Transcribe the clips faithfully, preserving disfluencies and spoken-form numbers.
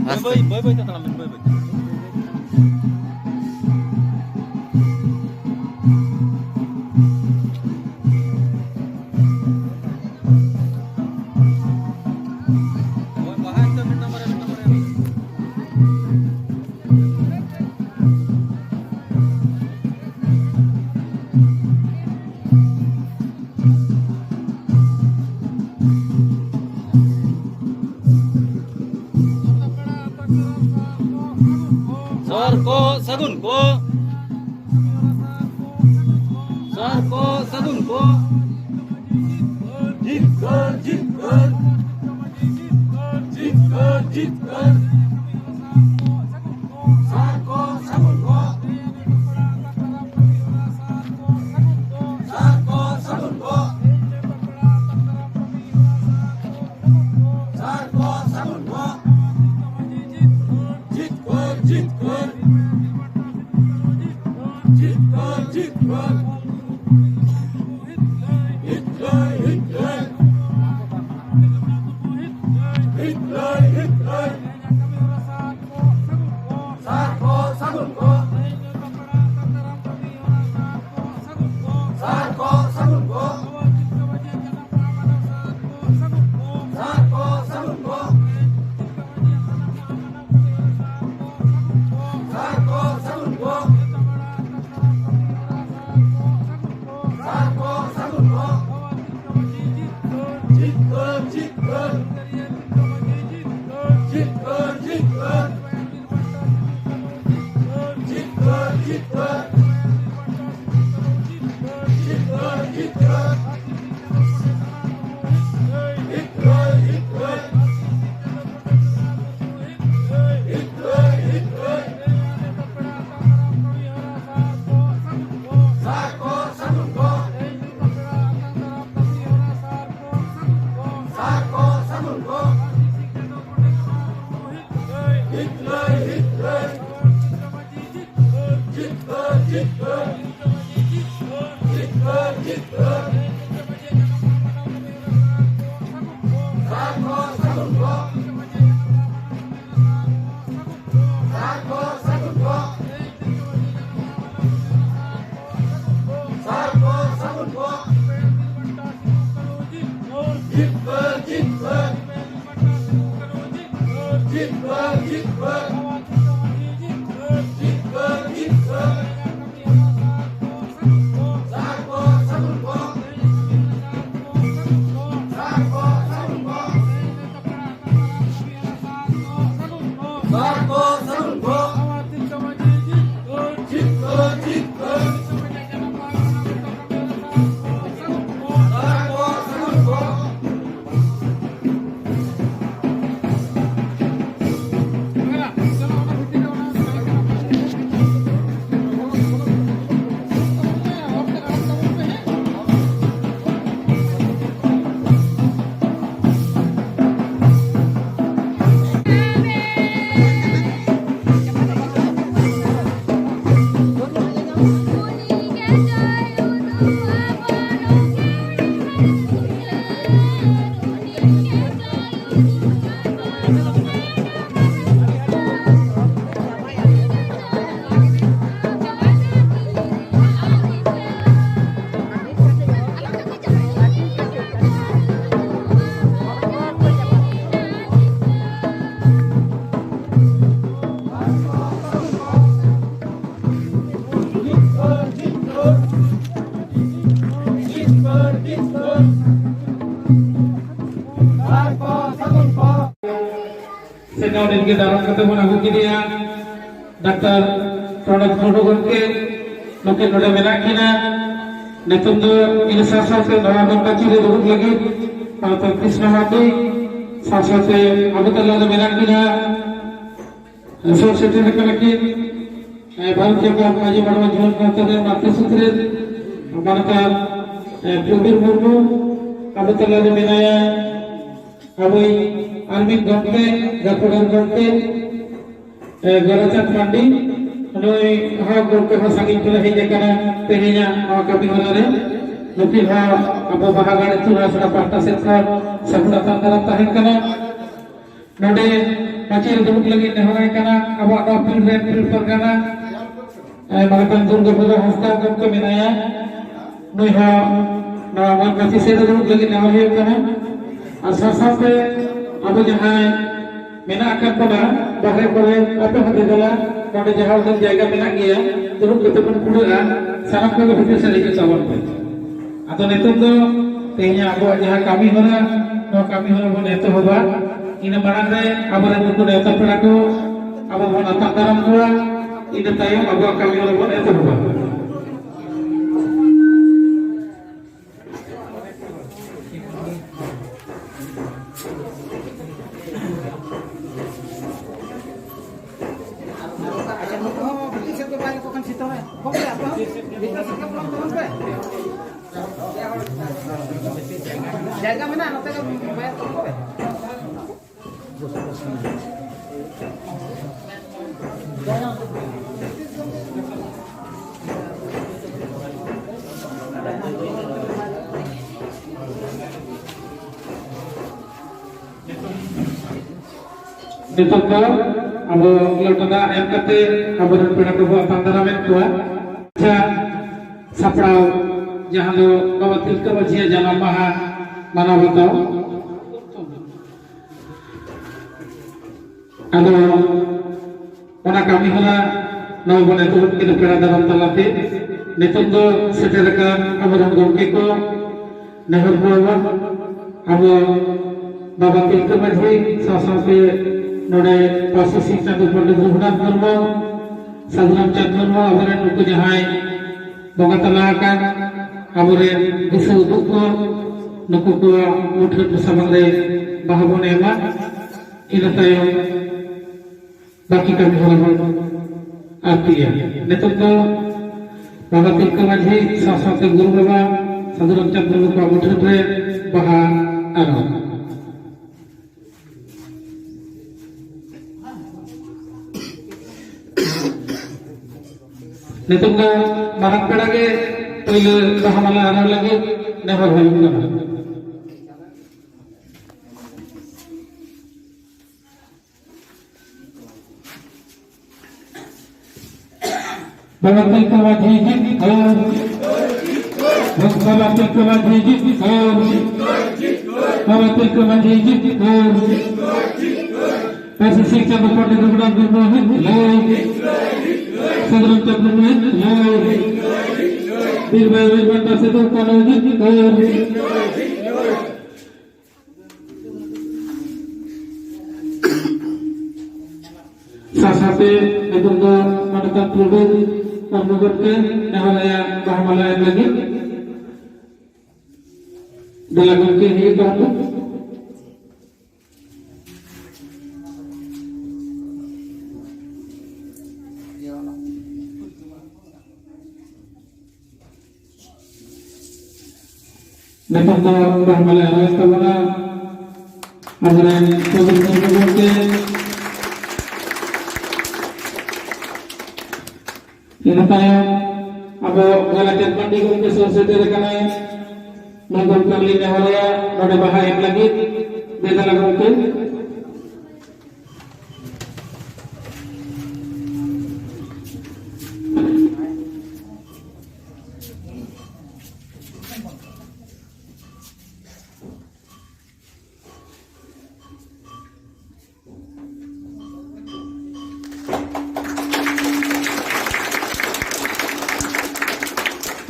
ᱵᱟᱹᱭ ᱵᱟᱹᱭ, ᱵᱟᱹᱭ ᱵᱟᱹᱭ ᱛᱮ ᱛᱟᱲᱟᱢ ᱵᱤᱱ, ᱵᱟᱹᱭ ᱵᱟᱹᱭ ᱛᱮ᱾ ᱦᱳᱭ, ᱢᱟᱲᱟᱝ ᱥᱮᱫ ᱢᱤᱫᱴᱟᱝ ᱵᱟᱨᱭᱟ, ᱢᱤᱫᱴᱟᱝ ᱵᱟᱨᱭᱟ᱾ ᱥᱟᱨ ᱠᱚ ᱥᱟᱹᱜᱩᱱ ᱠᱚ᱾ ᱥᱟᱨ ᱠᱚ ᱥᱟᱹᱜᱩᱱ ᱠᱚ᱾ ᱡᱤᱛᱠᱟᱹᱨ, ᱡᱤᱛᱠᱟᱹᱨ᱾ ᱡᱤᱛᱠᱟᱹᱨ, ᱡᱤᱛᱠᱟᱹᱨ᱾ ᱥᱟᱨ ᱠᱚ ᱥᱟᱹᱜᱩᱱ ᱠᱚ᱾ ᱥᱟᱨ ᱠᱚ ᱥᱟᱹᱜᱩᱱ ᱠᱚ᱾ ᱥᱟᱨ ᱠᱚ ᱥᱟᱹᱜᱩᱱ ᱠᱚ᱾ ᱡᱤᱛᱠᱟᱹᱨ, ᱡᱤᱛᱠᱟᱹᱨ᱾ ᱡᱤᱛᱠᱟᱹᱨ, ᱡᱤᱛᱠᱟᱹᱨ᱾ ᱦᱤᱛᱞᱟᱹᱭ, ᱦᱤᱛᱞᱟᱹᱭ᱾ ᱦᱤᱛᱞᱟᱹᱭ, ᱦᱤᱛᱞᱟᱹᱭ᱾ ᱥᱮ ᱱᱚᱰᱮ ᱜᱮ ᱫᱟᱨᱟᱢ ᱠᱟᱛᱮ ᱵᱚᱱ ᱟᱹᱜᱩ ᱠᱮᱫᱮᱭᱟ ᱰᱟᱠᱛᱟᱨ ᱯᱨᱚᱱᱚᱵ ᱴᱩᱰᱩ ᱜᱚᱢᱠᱮ᱾ ᱱᱩᱠᱤᱱ ᱱᱚᱰᱮ ᱢᱮᱱᱟᱜ ᱠᱤᱱᱟ᱾ ᱱᱤᱛᱚᱝ ᱫᱚ ᱤᱱᱟᱹ ᱥᱟᱶ ᱥᱟᱶᱛᱮ ᱱᱚᱣᱟ ᱢᱚᱧᱪᱚ ᱨᱮ ᱫᱩᱲᱩᱵ ᱞᱟᱹᱜᱤᱫ ᱥᱟᱶᱛᱮ ᱠᱨᱤᱥᱱᱟ ᱢᱟᱨᱰᱤ ᱥᱟᱶ ᱥᱟᱶᱛᱮ ᱟᱵᱚ ᱛᱟᱞᱟ ᱨᱮ ᱢᱮᱱᱟᱜ ᱠᱤᱱᱟ᱾ ᱥᱩᱨ ᱥᱮᱴᱮᱨ ᱟᱠᱟᱱᱟ ᱠᱤᱱ, ᱮ, ᱵᱷᱟᱨᱚᱛ ᱡᱟᱠᱟᱛ ᱢᱟᱹᱡᱷᱤ ᱢᱚᱬᱮ ᱡᱩᱣᱟᱹᱱ ᱜᱟᱶᱛᱟ ᱨᱮᱱ ᱢᱟᱛᱨᱤ ᱥᱩᱛᱨᱮᱛ ᱢᱟᱱᱚᱛᱟᱱ, ᱮ, ᱯᱨᱚᱵᱤᱨ ᱢᱩᱨᱢᱩ ᱟᱵᱚ ᱛᱟᱞᱟ ᱨᱮ ᱢᱮᱱᱟᱭᱟ᱾ ᱟᱵᱚᱭᱤᱡ ᱟᱨ ᱢᱤᱫ ᱜᱚᱢᱠᱮ, ᱜᱟᱹᱠᱷᱩᱲᱟᱱ ᱜᱚᱢᱠᱮ, ᱮ, ᱜᱳᱨᱟᱪᱟᱸᱫᱽ ᱯᱟᱱᱰᱤ, ᱱᱩᱭ ᱦᱚᱸ ᱜᱚᱢᱠᱮ ᱦᱚᱸ ᱥᱟᱺᱜᱤᱧ ᱠᱷᱚᱱ ᱦᱮᱡ ᱟᱠᱟᱱᱟ ᱛᱮᱦᱮᱧᱟᱜ ᱱᱚᱣᱟ ᱠᱟᱹᱢᱤ ᱦᱚᱨᱟ ᱨᱮ᱾ ᱱᱩᱠᱤᱱ ᱦᱚᱸ ᱟᱵᱚ ᱵᱟᱦᱟ ᱜᱟᱲ ᱤᱛᱩᱱ ᱟᱥᱲᱟ ᱯᱟᱦᱴᱟ ᱥᱮᱫ ᱠᱷᱚᱱ ᱥᱟᱹᱜᱩᱱ ᱟᱛᱟᱝ ᱫᱟᱨᱟᱢ ᱛᱟᱦᱮᱱ ᱠᱟᱱᱟ᱾ ᱱᱚᱰᱮ ᱢᱟᱹᱪᱤ ᱨᱮ ᱫᱩᱲᱩᱵ ᱞᱟᱹᱜᱤᱫ ᱱᱮᱦᱚᱨ ᱟᱭ ᱠᱟᱱᱟ ᱟᱵᱚᱣᱟᱜ ᱱᱚᱣᱟ ᱯᱤᱲ ᱨᱮᱱ ᱯᱤᱲ ᱯᱟᱨᱜᱟᱱᱟ, ᱮ, ᱢᱟᱱᱚᱛᱟᱱ ᱫᱩᱨᱜᱟᱹ ᱯᱨᱚᱥᱟᱫᱽ ᱦᱟᱸᱥᱫᱟ ᱜᱚᱢᱠᱮ ᱢᱮᱱᱟᱭᱟ᱾ ᱱᱩᱭ ᱦᱚᱸ ᱱᱚᱣᱟ ᱢᱟᱹᱪᱤ ᱥᱮᱫ ᱨᱮ ᱫᱩᱲᱩᱵ ᱞᱟᱹᱜᱤᱫ ᱱᱮᱦᱚᱨ ᱦᱩᱭᱩᱜ ᱠᱟᱱᱟ᱾ ᱟᱨ ᱥᱟᱶ ᱥᱟᱶᱛᱮ ᱟᱵᱚ ᱡᱟᱦᱟᱸᱭ ᱢᱮᱱᱟᱜ ᱟᱠᱟᱫ ᱵᱚᱱᱟ ᱵᱟᱦᱨᱮ ᱠᱚᱨᱮ, ᱟᱯᱮ ᱦᱚᱸ ᱫᱮᱞᱟ, ᱱᱚᱰᱮ ᱡᱟᱦᱟᱸ ᱩᱰᱟᱹᱝ ᱡᱟᱭᱜᱟ ᱢᱮᱱᱟᱜ ᱜᱮᱭᱟ, ᱫᱩᱲᱩᱵ ᱠᱟᱛᱮ ᱵᱚᱱ ᱠᱩᱲᱟᱹᱜᱼᱟ, ᱥᱟᱱᱟᱢ ᱠᱚᱜᱮ ᱵᱷᱤᱛᱤᱨ ᱥᱮᱫ ᱦᱤᱡᱩᱜ ᱛᱟᱵᱚᱱ ᱯᱮ᱾ ᱟᱫᱚ ᱱᱤᱛᱚᱜ ᱫᱚ ᱛᱮᱦᱮᱧᱟᱜ ᱟᱵᱚᱣᱟᱜ ᱡᱟᱦᱟᱸ ᱠᱟᱹᱢᱤ ᱦᱚᱨᱟ, ᱱᱚᱣᱟ ᱠᱟᱹᱢᱤ ᱦᱚᱨᱟ ᱵᱚᱱ ᱮᱛᱚᱦᱚᱵᱟ᱾ ᱤᱱᱟᱹ ᱢᱟᱲᱟᱝ ᱨᱮ ᱟᱵᱚᱨᱮᱱ ᱱᱩᱠᱩ ᱱᱮᱣᱛᱟ ᱯᱮᱲᱟ ᱠᱚ ᱟᱵᱚ ᱵᱚᱱ ᱟᱛᱟᱝ ᱫᱟᱨᱟᱢ ᱠᱚᱣᱟ᱾ ᱤᱱᱟᱹ ᱛᱟᱭᱚᱢ ᱟᱵᱚᱣᱟᱜ ᱠᱟᱹᱢᱤ ᱦᱚᱨᱟ ᱵᱚᱱ ᱮᱛᱚᱦᱚᱵᱟ᱾ ᱟᱪᱪᱷᱟ, ᱱᱩᱠᱩ ᱦᱚᱸ ᱵᱷᱤᱛᱤᱨ ᱥᱮᱫ ᱫᱚ ᱵᱟᱭ ᱞᱮᱠᱚ ᱠᱷᱟᱱ ᱥᱤᱛᱩᱝ ᱟᱭ᱾ ᱠᱚᱢ ᱜᱮ, ᱟᱯᱮ ᱦᱚᱸ ᱵᱷᱤᱛᱤᱨ ᱥᱮᱫ ᱜᱮ ᱵᱚᱞᱚᱱ ᱛᱟᱵᱚᱱ ᱯᱮ᱾ ᱡᱟᱭᱜᱟ ᱢᱮᱱᱟᱜᱼᱟ, ᱱᱚᱛᱮ ᱜᱮ ᱵᱟᱭ ᱛᱚᱞ ᱠᱚᱯᱮ᱾ ᱱᱤᱛᱚᱜ ᱫᱚ ᱟᱵᱚ ᱞᱚᱴᱟ ᱫᱟᱜ ᱮᱢ ᱠᱟᱛᱮ ᱟᱵᱚᱨᱮᱱ ᱯᱮᱲᱟ ᱠᱚᱵᱚ ᱟᱛᱟᱝ ᱫᱟᱨᱟᱢᱮᱫ ᱠᱚᱣᱟ᱾ ᱟᱪᱪᱷᱟ, ᱥᱟᱯᱲᱟᱣ, ᱡᱟᱦᱟᱸ ᱫᱚ ᱵᱟᱵᱟ ᱛᱤᱞᱠᱟᱹ ᱢᱟᱹᱡᱷᱤᱭᱟᱜ ᱡᱟᱱᱟᱢ ᱢᱟᱦᱟ ᱢᱟᱱᱟᱣ ᱵᱟᱛᱟᱣ᱾ ᱟᱫᱚ ᱚᱱᱟ ᱠᱟᱹᱢᱤ ᱦᱚᱨᱟ ᱱᱚᱣᱟ ᱵᱚᱱ ᱮᱛᱚᱦᱚᱵ ᱠᱮᱫᱟ ᱯᱮᱲᱟ ᱫᱟᱨᱟᱢ ᱛᱟᱞᱟᱛᱮ᱾ ᱱᱤᱛᱚᱜ ᱫᱚ ᱥᱮᱴᱮᱨ ᱟᱠᱟᱱ ᱟᱵᱚᱨᱮᱱ ᱜᱚᱢᱠᱮ ᱠᱚ, ᱱᱮᱦᱚᱨ ᱠᱚ ᱟᱵᱚ ᱵᱟᱵᱟ ᱛᱤᱞᱠᱟᱹ ᱢᱟᱹᱡᱷᱤ ᱥᱟᱶ ᱥᱟᱶᱛᱮ ᱱᱚᱰᱮ ᱯᱟᱹᱨᱥᱤ ᱥᱤᱧ ᱪᱟᱸᱫᱳ ᱯᱚᱱᱰᱤᱛ ᱨᱚᱜᱷᱩᱱᱟᱛᱷ ᱢᱩᱨᱢᱩ, ᱥᱟᱹᱫᱷᱩ ᱨᱟᱢᱪᱟᱸᱫᱽ ᱢᱩᱨᱢᱩ, ᱟᱵᱚᱨᱮᱱ ᱱᱩᱠᱩ ᱡᱟᱦᱟᱸᱭ ᱵᱚᱸᱜᱟ ᱛᱟᱞᱟ ᱟᱠᱟᱱ ᱟᱵᱚᱨᱮᱱ ᱫᱤᱥᱟᱹ ᱩᱫᱩᱜ ᱠᱚ, ᱱᱩᱠᱩ ᱠᱚᱣᱟᱜ ᱢᱩᱴᱷᱟᱹᱱ ᱥᱟᱢᱟᱝ ᱨᱮ ᱵᱟᱦᱟ ᱵᱚᱱ ᱮᱢᱟ᱾ ᱤᱱᱟᱹ ᱛᱟᱭᱚᱢ ᱵᱟᱹᱠᱤ ᱠᱟᱹᱢᱤ ᱦᱚᱨᱟ ᱵᱚᱱ ᱟᱹᱛᱤᱭᱟ᱾ ᱱᱤᱛᱚᱜ ᱫᱚ ᱵᱟᱵᱟ ᱛᱤᱞᱠᱟᱹ ᱢᱟᱹᱡᱷᱤ ᱥᱟᱶ ᱥᱟᱶᱛᱮ ᱜᱩᱨᱩ ᱵᱟᱵᱟ ᱥᱟᱹᱫᱷᱩ ᱨᱟᱢᱪᱟᱸᱫᱽ ᱢᱩᱨᱢᱩ ᱠᱚᱣᱟᱜ ᱢᱩᱴᱷᱟᱹᱱ ᱨᱮ ᱵᱟᱦᱟ ᱟᱨᱟᱣ᱾ ᱱᱤᱛᱚᱜ ᱫᱚ ᱢᱟᱨᱟᱝ ᱯᱮᱲᱟ ᱜᱮ ᱯᱳᱭᱞᱳ ᱵᱟᱦᱟ ᱢᱟᱞᱟ ᱟᱨᱟᱣ ᱞᱟᱹᱜᱤᱫ ᱱᱮᱦᱚᱨ ᱦᱩᱭᱩᱜ ᱠᱟᱱᱟ᱾ ᱵᱟᱵᱟ ᱛᱤᱞᱠᱟᱹ ᱢᱟᱹᱡᱷᱤ ᱡᱤᱛᱠᱟᱹᱨ᱾ ᱵᱟᱵᱟ ᱛᱤᱞᱠᱟᱹ ᱢᱟᱹᱡᱷᱤ ᱡᱤᱛᱠᱟᱹᱨ᱾ ᱵᱟᱵᱟ ᱛᱤᱞᱠᱟᱹ ᱢᱟᱹᱡᱷᱤ ᱡᱤᱛᱠᱟᱹᱨ᱾ ᱯᱟᱹᱨᱥᱤ ᱥᱤᱠᱪᱟ ᱵᱟᱯᱟᱨ ᱰᱤ ᱫᱩᱵᱲᱟ ᱫᱩᱵᱲᱟ ᱦᱤᱡ ᱞᱟᱹᱭ᱾ ᱥᱟᱫᱷᱟᱨᱚᱱ ᱪᱟᱯ ᱫᱩᱵᱲᱟ ᱦᱤᱡ ᱞᱟᱹᱭ᱾ ᱵᱤᱨ ᱵᱟᱭ ᱵᱤᱨ ᱵᱟᱱᱴᱟ ᱥᱤᱫᱩ ᱠᱟᱹᱱᱦᱩ ᱡᱤᱛᱠᱟᱹᱨ᱾ ᱥᱟᱶ ᱥᱟᱶᱛᱮ ᱱᱤᱛᱚᱜ ᱫᱚ ᱢᱟᱱᱚᱛᱟᱱ ᱴᱩᱰᱩ ᱠᱚᱨᱢᱚ ᱜᱚᱢᱠᱮ ᱱᱮᱦᱚᱨ ᱟᱭᱟ ᱵᱟᱦᱟ ᱢᱟᱞᱟ ᱮᱢ ᱞᱟᱹᱜᱤᱫ᱾ ᱫᱮᱞᱟ ᱜᱚᱢᱠᱮ ᱦᱤᱡᱩᱜ ᱛᱟᱵᱚᱱ ᱯᱮ᱾ ᱱᱤᱛᱚᱜ ᱫᱚ ᱵᱟᱦᱟ ᱢᱟᱞᱟ ᱟᱨᱟᱣᱮᱫ ᱛᱟᱵᱚᱱᱟ ᱟᱵᱚᱨᱮᱱ ᱥᱚᱫᱚᱨ ᱢᱩᱨᱢᱩ ᱜᱚᱢᱠᱮ᱾ ᱤᱱᱟᱹ ᱛᱟᱭᱚᱢ ᱟᱵᱚ ᱜᱟᱞᱟᱪᱟᱸᱫ ᱯᱟᱱᱰᱮ ᱜᱚᱢᱠᱮ ᱥᱩᱨ ᱥᱮᱴᱮᱨ ᱟᱠᱟᱱᱟᱭ᱾ ᱱᱩᱭ ᱜᱚᱢᱠᱮ ᱞᱤᱧ ᱱᱮᱦᱚᱨᱟᱭᱟ ᱱᱚᱰᱮ ᱵᱟᱦᱟ ᱮᱢ ᱞᱟᱹᱜᱤᱫ᱾ ᱫᱮᱞᱟ ᱜᱚᱢᱠᱮ᱾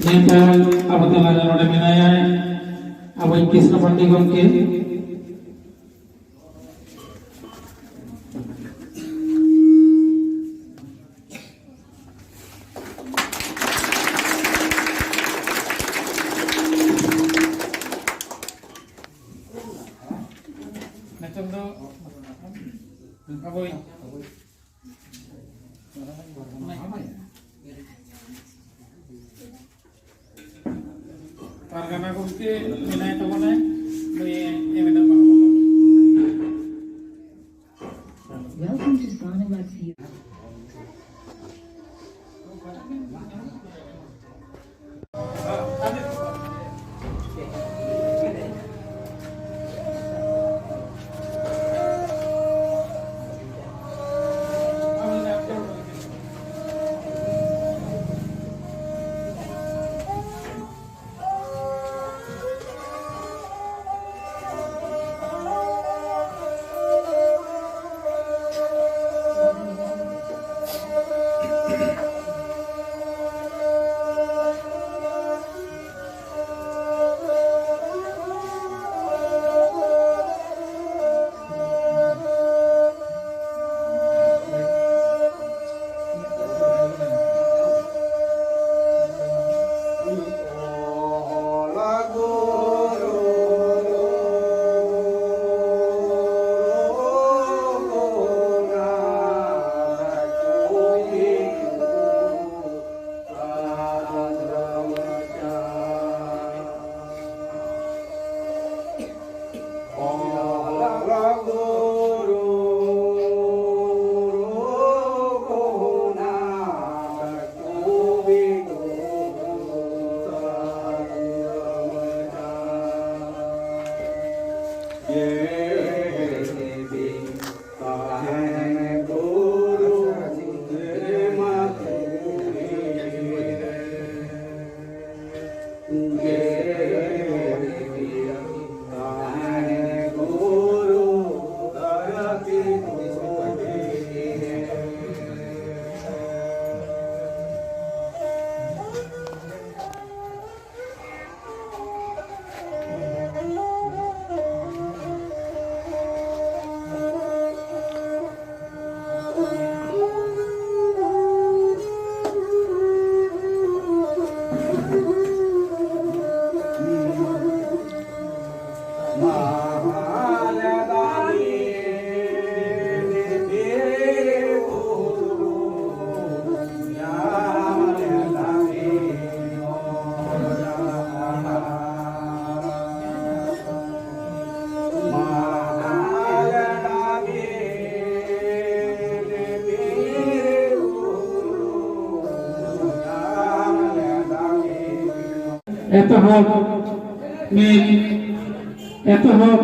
ᱱᱤᱛᱚᱜ ᱟᱵᱚ ᱛᱟᱞᱟᱨᱮ ᱱᱚᱰᱮ ᱢᱮᱱᱟᱭᱟ ᱟᱵᱚᱭᱤᱡ ᱠᱨᱤᱥᱱᱚ ᱯᱟᱱᱰᱮ ᱜᱚᱢᱠᱮ᱾ ᱱᱤᱛᱚᱜ ᱫᱚ ᱟᱵᱚᱭᱤᱡ ᱯᱟᱨᱜᱟᱱᱟ ᱜᱚᱢᱠᱮ ᱢᱮᱱᱟᱭ ᱛᱟᱵᱚᱱᱟᱭ, ᱱᱩᱭ ᱮᱢ ᱮᱫᱟ ᱵᱟᱝ? Welcome to Sonoweb View. ᱮᱛᱚᱦᱚᱵ ᱢᱤᱫ ᱮᱛᱚᱦᱚᱵ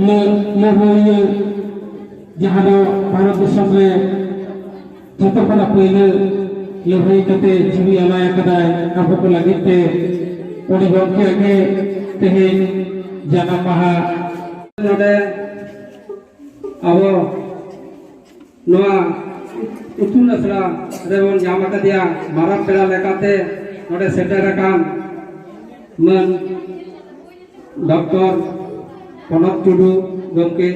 ᱞᱟᱹ- ᱞᱟᱹᱲᱦᱟᱹᱭᱤᱭᱟᱹ, ᱡᱟᱦᱟᱸ ᱫᱚ ᱵᱷᱟᱨᱚᱛ ᱫᱤᱥᱚᱢ ᱨᱮ ᱡᱚᱛᱚ ᱠᱷᱚᱱᱟᱜ ᱯᱳᱭᱞᱳ ᱞᱟᱹᱲᱦᱟᱹᱭ ᱠᱟᱛᱮ ᱡᱤᱣᱤ ᱟᱞᱟᱭ ᱟᱠᱟᱫᱟᱭ ᱟᱵᱚ ᱠᱚ ᱞᱟᱹᱜᱤᱫ ᱛᱮ᱾ ᱩᱱᱤ ᱜᱚᱢᱠᱮ ᱜᱮ ᱛᱮᱦᱮᱧ ᱡᱟᱱᱟᱢ ᱢᱟᱦᱟ᱾ ᱱᱚᱰᱮ ᱟᱵᱚ ᱱᱚᱣᱟ ᱤᱛᱩᱱ ᱟᱥᱲᱟ ᱨᱮᱵᱚᱱ ᱧᱟᱢ ᱟᱠᱟᱫᱮᱭᱟ ᱢᱟᱨᱟᱝ ᱯᱮᱲᱟ ᱞᱮᱠᱟᱛᱮ ᱱᱚᱰᱮ ᱥᱮᱴᱮᱨ ᱟᱠᱟᱱ ᱢᱟᱹᱱ ᱰᱚᱠᱴᱚᱨ ᱯᱚᱱᱚᱛ ᱴᱩᱰᱩ ᱜᱚᱢᱠᱮ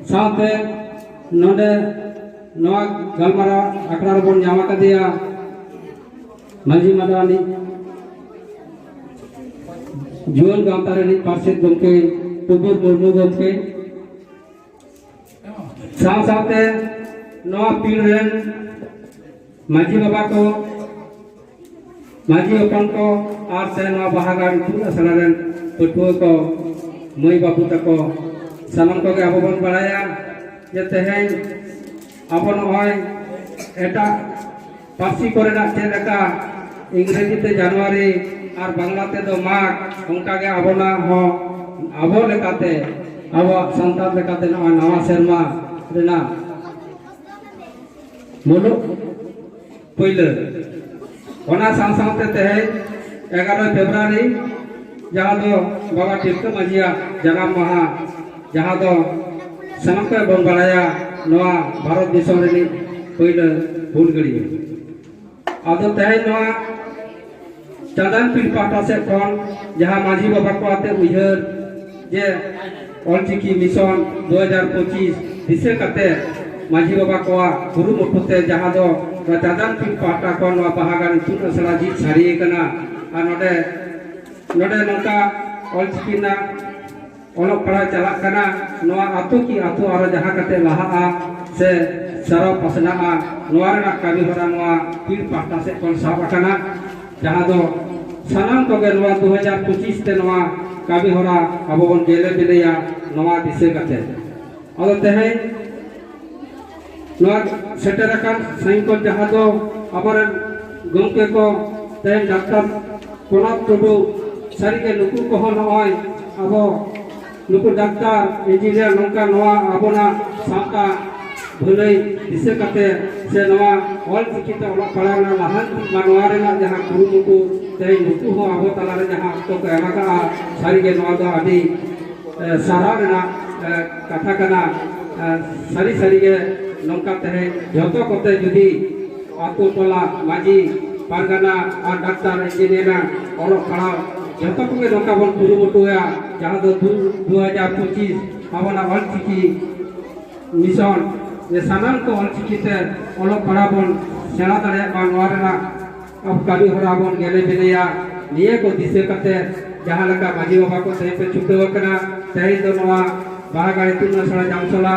ᱥᱟᱶᱛᱮ ᱱᱚᱰᱮ ᱱᱚᱣᱟ ᱜᱟᱞᱢᱟᱨᱟᱣ ᱟᱠᱷᱲᱟ ᱨᱮᱵᱚᱱ ᱧᱟᱢ ᱟᱠᱟᱫᱮᱭᱟ ᱢᱟᱹᱡᱷᱤ ᱢᱟᱰᱣᱟ ᱨᱤᱱᱤᱡ ᱡᱩᱣᱟᱹᱱ ᱜᱟᱶᱛᱟ ᱨᱤᱱᱤᱡ ᱯᱟᱨᱥᱮᱛ ᱜᱚᱢᱠᱮ ᱠᱩᱵᱩᱨ ᱢᱩᱨᱢᱩ ᱜᱚᱢᱠᱮ ᱥᱟᱶ ᱥᱟᱶᱛᱮ ᱱᱚᱣᱟ ᱯᱤᱲ ᱨᱮᱱ ᱢᱟᱹᱡᱷᱤ ᱵᱟᱵᱟ ᱠᱚ, ᱢᱟᱹᱡᱷᱤ ᱦᱚᱯᱚᱱ ᱠᱚ, ᱟᱨ ᱥᱮ ᱱᱚᱣᱟ ᱵᱟᱦᱟᱜᱟᱲ ᱤᱛᱩᱱ ᱟᱥᱲᱟ ᱨᱮᱱ ᱯᱟᱹᱴᱷᱩᱣᱟᱹ ᱠᱚ, ᱢᱟᱹᱭ ᱵᱟᱹᱵᱩ ᱛᱟᱠᱚ, ᱥᱟᱱᱟᱢ ᱠᱚᱜᱮ ᱟᱵᱚ ᱵᱚᱱ ᱵᱟᱲᱟᱭᱟ ᱡᱮ ᱛᱮᱦᱮᱧ ᱟᱵᱚ ᱱᱚᱜᱼᱚᱭ ᱮᱴᱟᱜ ᱯᱟᱹᱨᱥᱤ ᱠᱚᱨᱮᱱᱟᱜ ᱪᱮᱫ ᱞᱮᱠᱟ ᱤᱝᱨᱮᱡᱤ ᱛᱮ ᱡᱟᱱᱩᱣᱟᱨᱤ ᱟᱨ ᱵᱟᱝᱞᱟ ᱛᱮᱫᱚ ᱢᱟᱜᱽ, ᱚᱱᱠᱟᱜᱮ ᱟᱵᱚᱱᱟᱜ ᱦᱚᱸ ᱟᱵᱚ ᱞᱮᱠᱟᱛᱮ, ᱟᱵᱚᱣᱟᱜ ᱥᱟᱱᱛᱟᱲ ᱞᱮᱠᱟᱛᱮ ᱱᱚᱜᱼᱚᱭ ᱱᱟᱣᱟ ᱥᱮᱨᱢᱟ ᱨᱮᱱᱟᱜ ᱢᱩᱞᱩᱜ ᱯᱩᱭᱞᱟᱹ᱾ ᱚᱱᱟ ᱥᱟᱶ ᱥᱟᱶᱛᱮ ᱛᱮᱦᱮᱧ ᱮᱜᱟᱨᱚᱭ ᱯᱷᱮᱵᱽᱨᱩᱣᱟᱨᱤ, ᱡᱟᱦᱟᱸ ᱫᱚ ᱵᱟᱵᱟ ᱛᱤᱞᱠᱟᱹ ᱢᱟᱹᱡᱷᱤᱭᱟᱜ ᱡᱟᱱᱟᱢ ᱢᱟᱦᱟ, ᱡᱟᱦᱟᱸ ᱫᱚ ᱥᱟᱱᱟᱢ ᱠᱚ ᱵᱚᱱ ᱵᱟᱲᱟᱭᱟ ᱱᱚᱣᱟ ᱵᱷᱟᱨᱚᱛ ᱫᱤᱥᱚᱢ ᱨᱤᱱᱤᱡ ᱯᱩᱭᱞᱟᱹ ᱦᱩᱞᱜᱟᱹᱨᱤᱭᱟᱹ᱾ ᱟᱫᱚ ᱛᱮᱦᱮᱧ ᱱᱚᱣᱟ ᱪᱟᱸᱫᱟᱱ ᱯᱤᱲ ᱯᱟᱦᱴᱟ ᱥᱮᱫ ᱠᱷᱚᱱ ᱡᱟᱦᱟᱸ ᱢᱟᱹᱡᱷᱤ ᱵᱟᱵᱟ ᱠᱚ ᱟᱛᱮ ᱩᱭᱦᱟᱹᱨ ᱡᱮ ᱚᱞᱪᱤᱠᱤ ᱢᱤᱥᱚᱱ ᱫᱩ ᱦᱟᱡᱟᱨ ᱯᱚᱸᱪᱤᱥ ᱫᱤᱥᱟᱹ ᱠᱟᱛᱮ ᱢᱟᱹᱡᱷᱤ ᱵᱟᱵᱟ ᱠᱚᱣᱟᱜ ᱠᱩᱨᱩᱢᱩᱴᱩ ᱛᱮ ᱡᱟᱦᱟᱸ ᱫᱚ ᱱᱚᱣᱟ ᱪᱟᱸᱫᱟᱱ ᱯᱤᱲ ᱯᱟᱦᱴᱟ ᱠᱷᱚᱱ ᱱᱚᱣᱟ ᱵᱟᱦᱟᱜᱟᱲ ᱤᱛᱩᱱ ᱟᱥᱲᱟ ᱡᱷᱤᱡ ᱥᱟᱹᱨᱤ ᱟᱠᱟᱱᱟ᱾ ᱟᱨ ᱱᱚᱰᱮ ᱱᱚᱰᱮ ᱱᱚᱝᱠᱟ ᱚᱞᱪᱤᱠᱤ ᱨᱮᱱᱟᱜ ᱚᱞᱚᱜ ᱯᱟᱲᱦᱟᱣ ᱪᱟᱞᱟᱜ ᱠᱟᱱᱟ᱾ ᱱᱚᱣᱟ ᱟᱹᱛᱩ ᱠᱤ ᱟᱹᱛᱩ ᱟᱨᱚ ᱡᱟᱦᱟᱸ ᱠᱟᱛᱮ ᱞᱟᱦᱟᱜᱼᱟ ᱥᱮ ᱥᱟᱨᱟᱣ ᱯᱟᱥᱱᱟᱜᱼᱟ, ᱱᱚᱣᱟ ᱨᱮᱱᱟᱜ ᱠᱟᱹᱢᱤ ᱦᱚᱨᱟ ᱱᱚᱣᱟ ᱯᱤᱲ ᱯᱟᱦᱴᱟ ᱥᱮᱫ ᱠᱷᱚᱱ ᱥᱟᱵ ᱟᱠᱟᱱᱟ, ᱡᱟᱦᱟᱸ ᱫᱚ ᱥᱟᱱᱟᱢ ᱠᱚᱜᱮ ᱱᱚᱣᱟ ᱫᱩ ᱦᱟᱡᱟᱨ ᱯᱚᱸᱪᱤᱥ ᱛᱮ ᱱᱚᱣᱟ ᱠᱟᱹᱢᱤ ᱦᱚᱨᱟ ᱟᱵᱚ ᱵᱚᱱ ᱜᱮᱞᱮ ᱵᱤᱞᱮᱭᱟ, ᱱᱚᱣᱟ ᱫᱤᱥᱟᱹ ᱠᱟᱛᱮ᱾ ᱟᱫᱚ ᱛᱮᱦᱮᱧ ᱱᱚᱣᱟ ᱥᱮᱴᱮᱨ ᱟᱠᱟᱱ ᱥᱟᱹᱭᱤᱱ ᱠᱚ, ᱡᱟᱦᱟᱸ ᱫᱚ ᱟᱵᱚᱨᱮᱱ ᱜᱚᱢᱠᱮ ᱠᱚ ᱛᱮᱦᱮᱧ ᱰᱟᱠᱛᱟᱨ ᱯᱚᱱᱚᱛ ᱴᱩᱰᱩ, ᱥᱟᱹᱨᱤᱜᱮ ᱱᱩᱠᱩ ᱠᱚᱦᱚᱸ ᱱᱚᱜᱼᱚᱭ ᱟᱵᱚ ᱱᱩᱠᱩ ᱰᱟᱠᱛᱟᱨ, ᱤᱧᱡᱤᱱᱤᱭᱟᱨ, ᱱᱚᱝᱠᱟ ᱱᱚᱣᱟ ᱟᱵᱚᱱᱟᱜ ᱥᱟᱶᱛᱟ ᱵᱷᱟᱹᱞᱟᱹᱭ ᱫᱤᱥᱟᱹ ᱠᱟᱛᱮ ᱥᱮ ᱱᱚᱣᱟ ᱚᱞ ᱪᱤᱠᱤ ᱛᱮ ᱚᱞᱚᱜ ᱯᱟᱲᱦᱟᱣ ᱨᱮᱱᱟᱜ ᱞᱟᱦᱟᱱᱛᱤ ᱢᱟᱱᱣᱟ ᱨᱮᱱᱟᱜ ᱡᱟᱦᱟᱸ ᱠᱩᱨᱩᱢᱩᱴᱩ, ᱛᱮᱦᱮᱧ ᱱᱩᱠᱩ ᱦᱚᱸ ᱟᱵᱚ ᱛᱟᱞᱟᱨᱮ ᱡᱟᱦᱟᱸ ᱚᱠᱛᱚ ᱠᱚ ᱮᱢ ᱟᱠᱟᱫᱼᱟ, ᱥᱟᱹᱨᱤᱜᱮ ᱱᱚᱣᱟ ᱫᱚ ᱟᱹᱰᱤ, ᱮ, ᱥᱟᱨᱦᱟᱣ ᱨᱮᱱᱟᱜ, ᱮ, ᱠᱟᱛᱷᱟ ᱠᱟᱱᱟ᱾ ᱮ, ᱥᱟᱹᱨᱤ ᱥᱟᱹᱨᱤᱜᱮ ᱱᱚᱝᱠᱟ ᱛᱮᱦᱮᱧ ᱡᱚᱛᱚ ᱠᱚᱛᱮ ᱡᱩᱫᱤ ᱟᱛᱳ ᱴᱚᱞᱟ ᱢᱟᱹᱡᱷᱤ ᱯᱟᱨᱜᱟᱱᱟ ᱟᱨ ᱰᱟᱠᱛᱟᱨ ᱤᱧᱡᱤᱱᱤᱭᱟᱨ ᱚᱞᱚᱜ ᱯᱟᱲᱦᱟᱣ ᱡᱚᱛᱚ ᱠᱚᱜᱮ ᱱᱚᱝᱠᱟ ᱵᱚᱱ ᱠᱩᱨᱩᱢᱩᱴᱩᱭᱟ, ᱡᱟᱦᱟᱸ ᱫᱚ ᱫᱩ, ᱫᱩ ᱦᱟᱡᱟᱨ ᱯᱚᱸᱪᱤᱥ ᱟᱵᱚᱱᱟᱜ ᱚᱞ ᱪᱤᱠᱤ ᱢᱤᱥᱚᱱ ᱡᱮ ᱥᱟᱱᱟᱢ ᱠᱚ ᱚᱞ ᱪᱤᱠᱤ ᱛᱮ ᱚᱞᱚᱜ ᱯᱟᱲᱦᱟᱣ ᱵᱚᱱ ᱥᱮᱬᱟ ᱫᱟᱲᱮᱭᱟᱜ ᱢᱟ, ᱱᱚᱣᱟ ᱨᱮᱱᱟᱜ ᱟᱵᱚ ᱠᱟᱹᱢᱤ ᱦᱚᱨᱟ ᱵᱚᱱ ᱜᱮᱞᱮ ᱵᱮᱞᱮᱭᱟ᱾ ᱱᱤᱭᱟᱹ ᱠᱚ ᱫᱤᱥᱟᱹ ᱠᱟᱛᱮ ᱡᱟᱦᱟᱸ ᱞᱮᱠᱟ ᱢᱟᱹᱡᱷᱤ ᱵᱟᱵᱟ ᱠᱚ ᱛᱮᱦᱮᱧ ᱯᱮ ᱪᱷᱩᱴᱟᱹᱣ ᱟᱠᱟᱱᱟ, ᱛᱮᱦᱮᱧ ᱫᱚ ᱱᱚᱣᱟ ᱵᱟᱦᱟ ᱜᱟᱲ ᱤᱛᱩᱱ ᱟᱥᱲᱟ ᱡᱟᱢᱥᱚᱞᱟ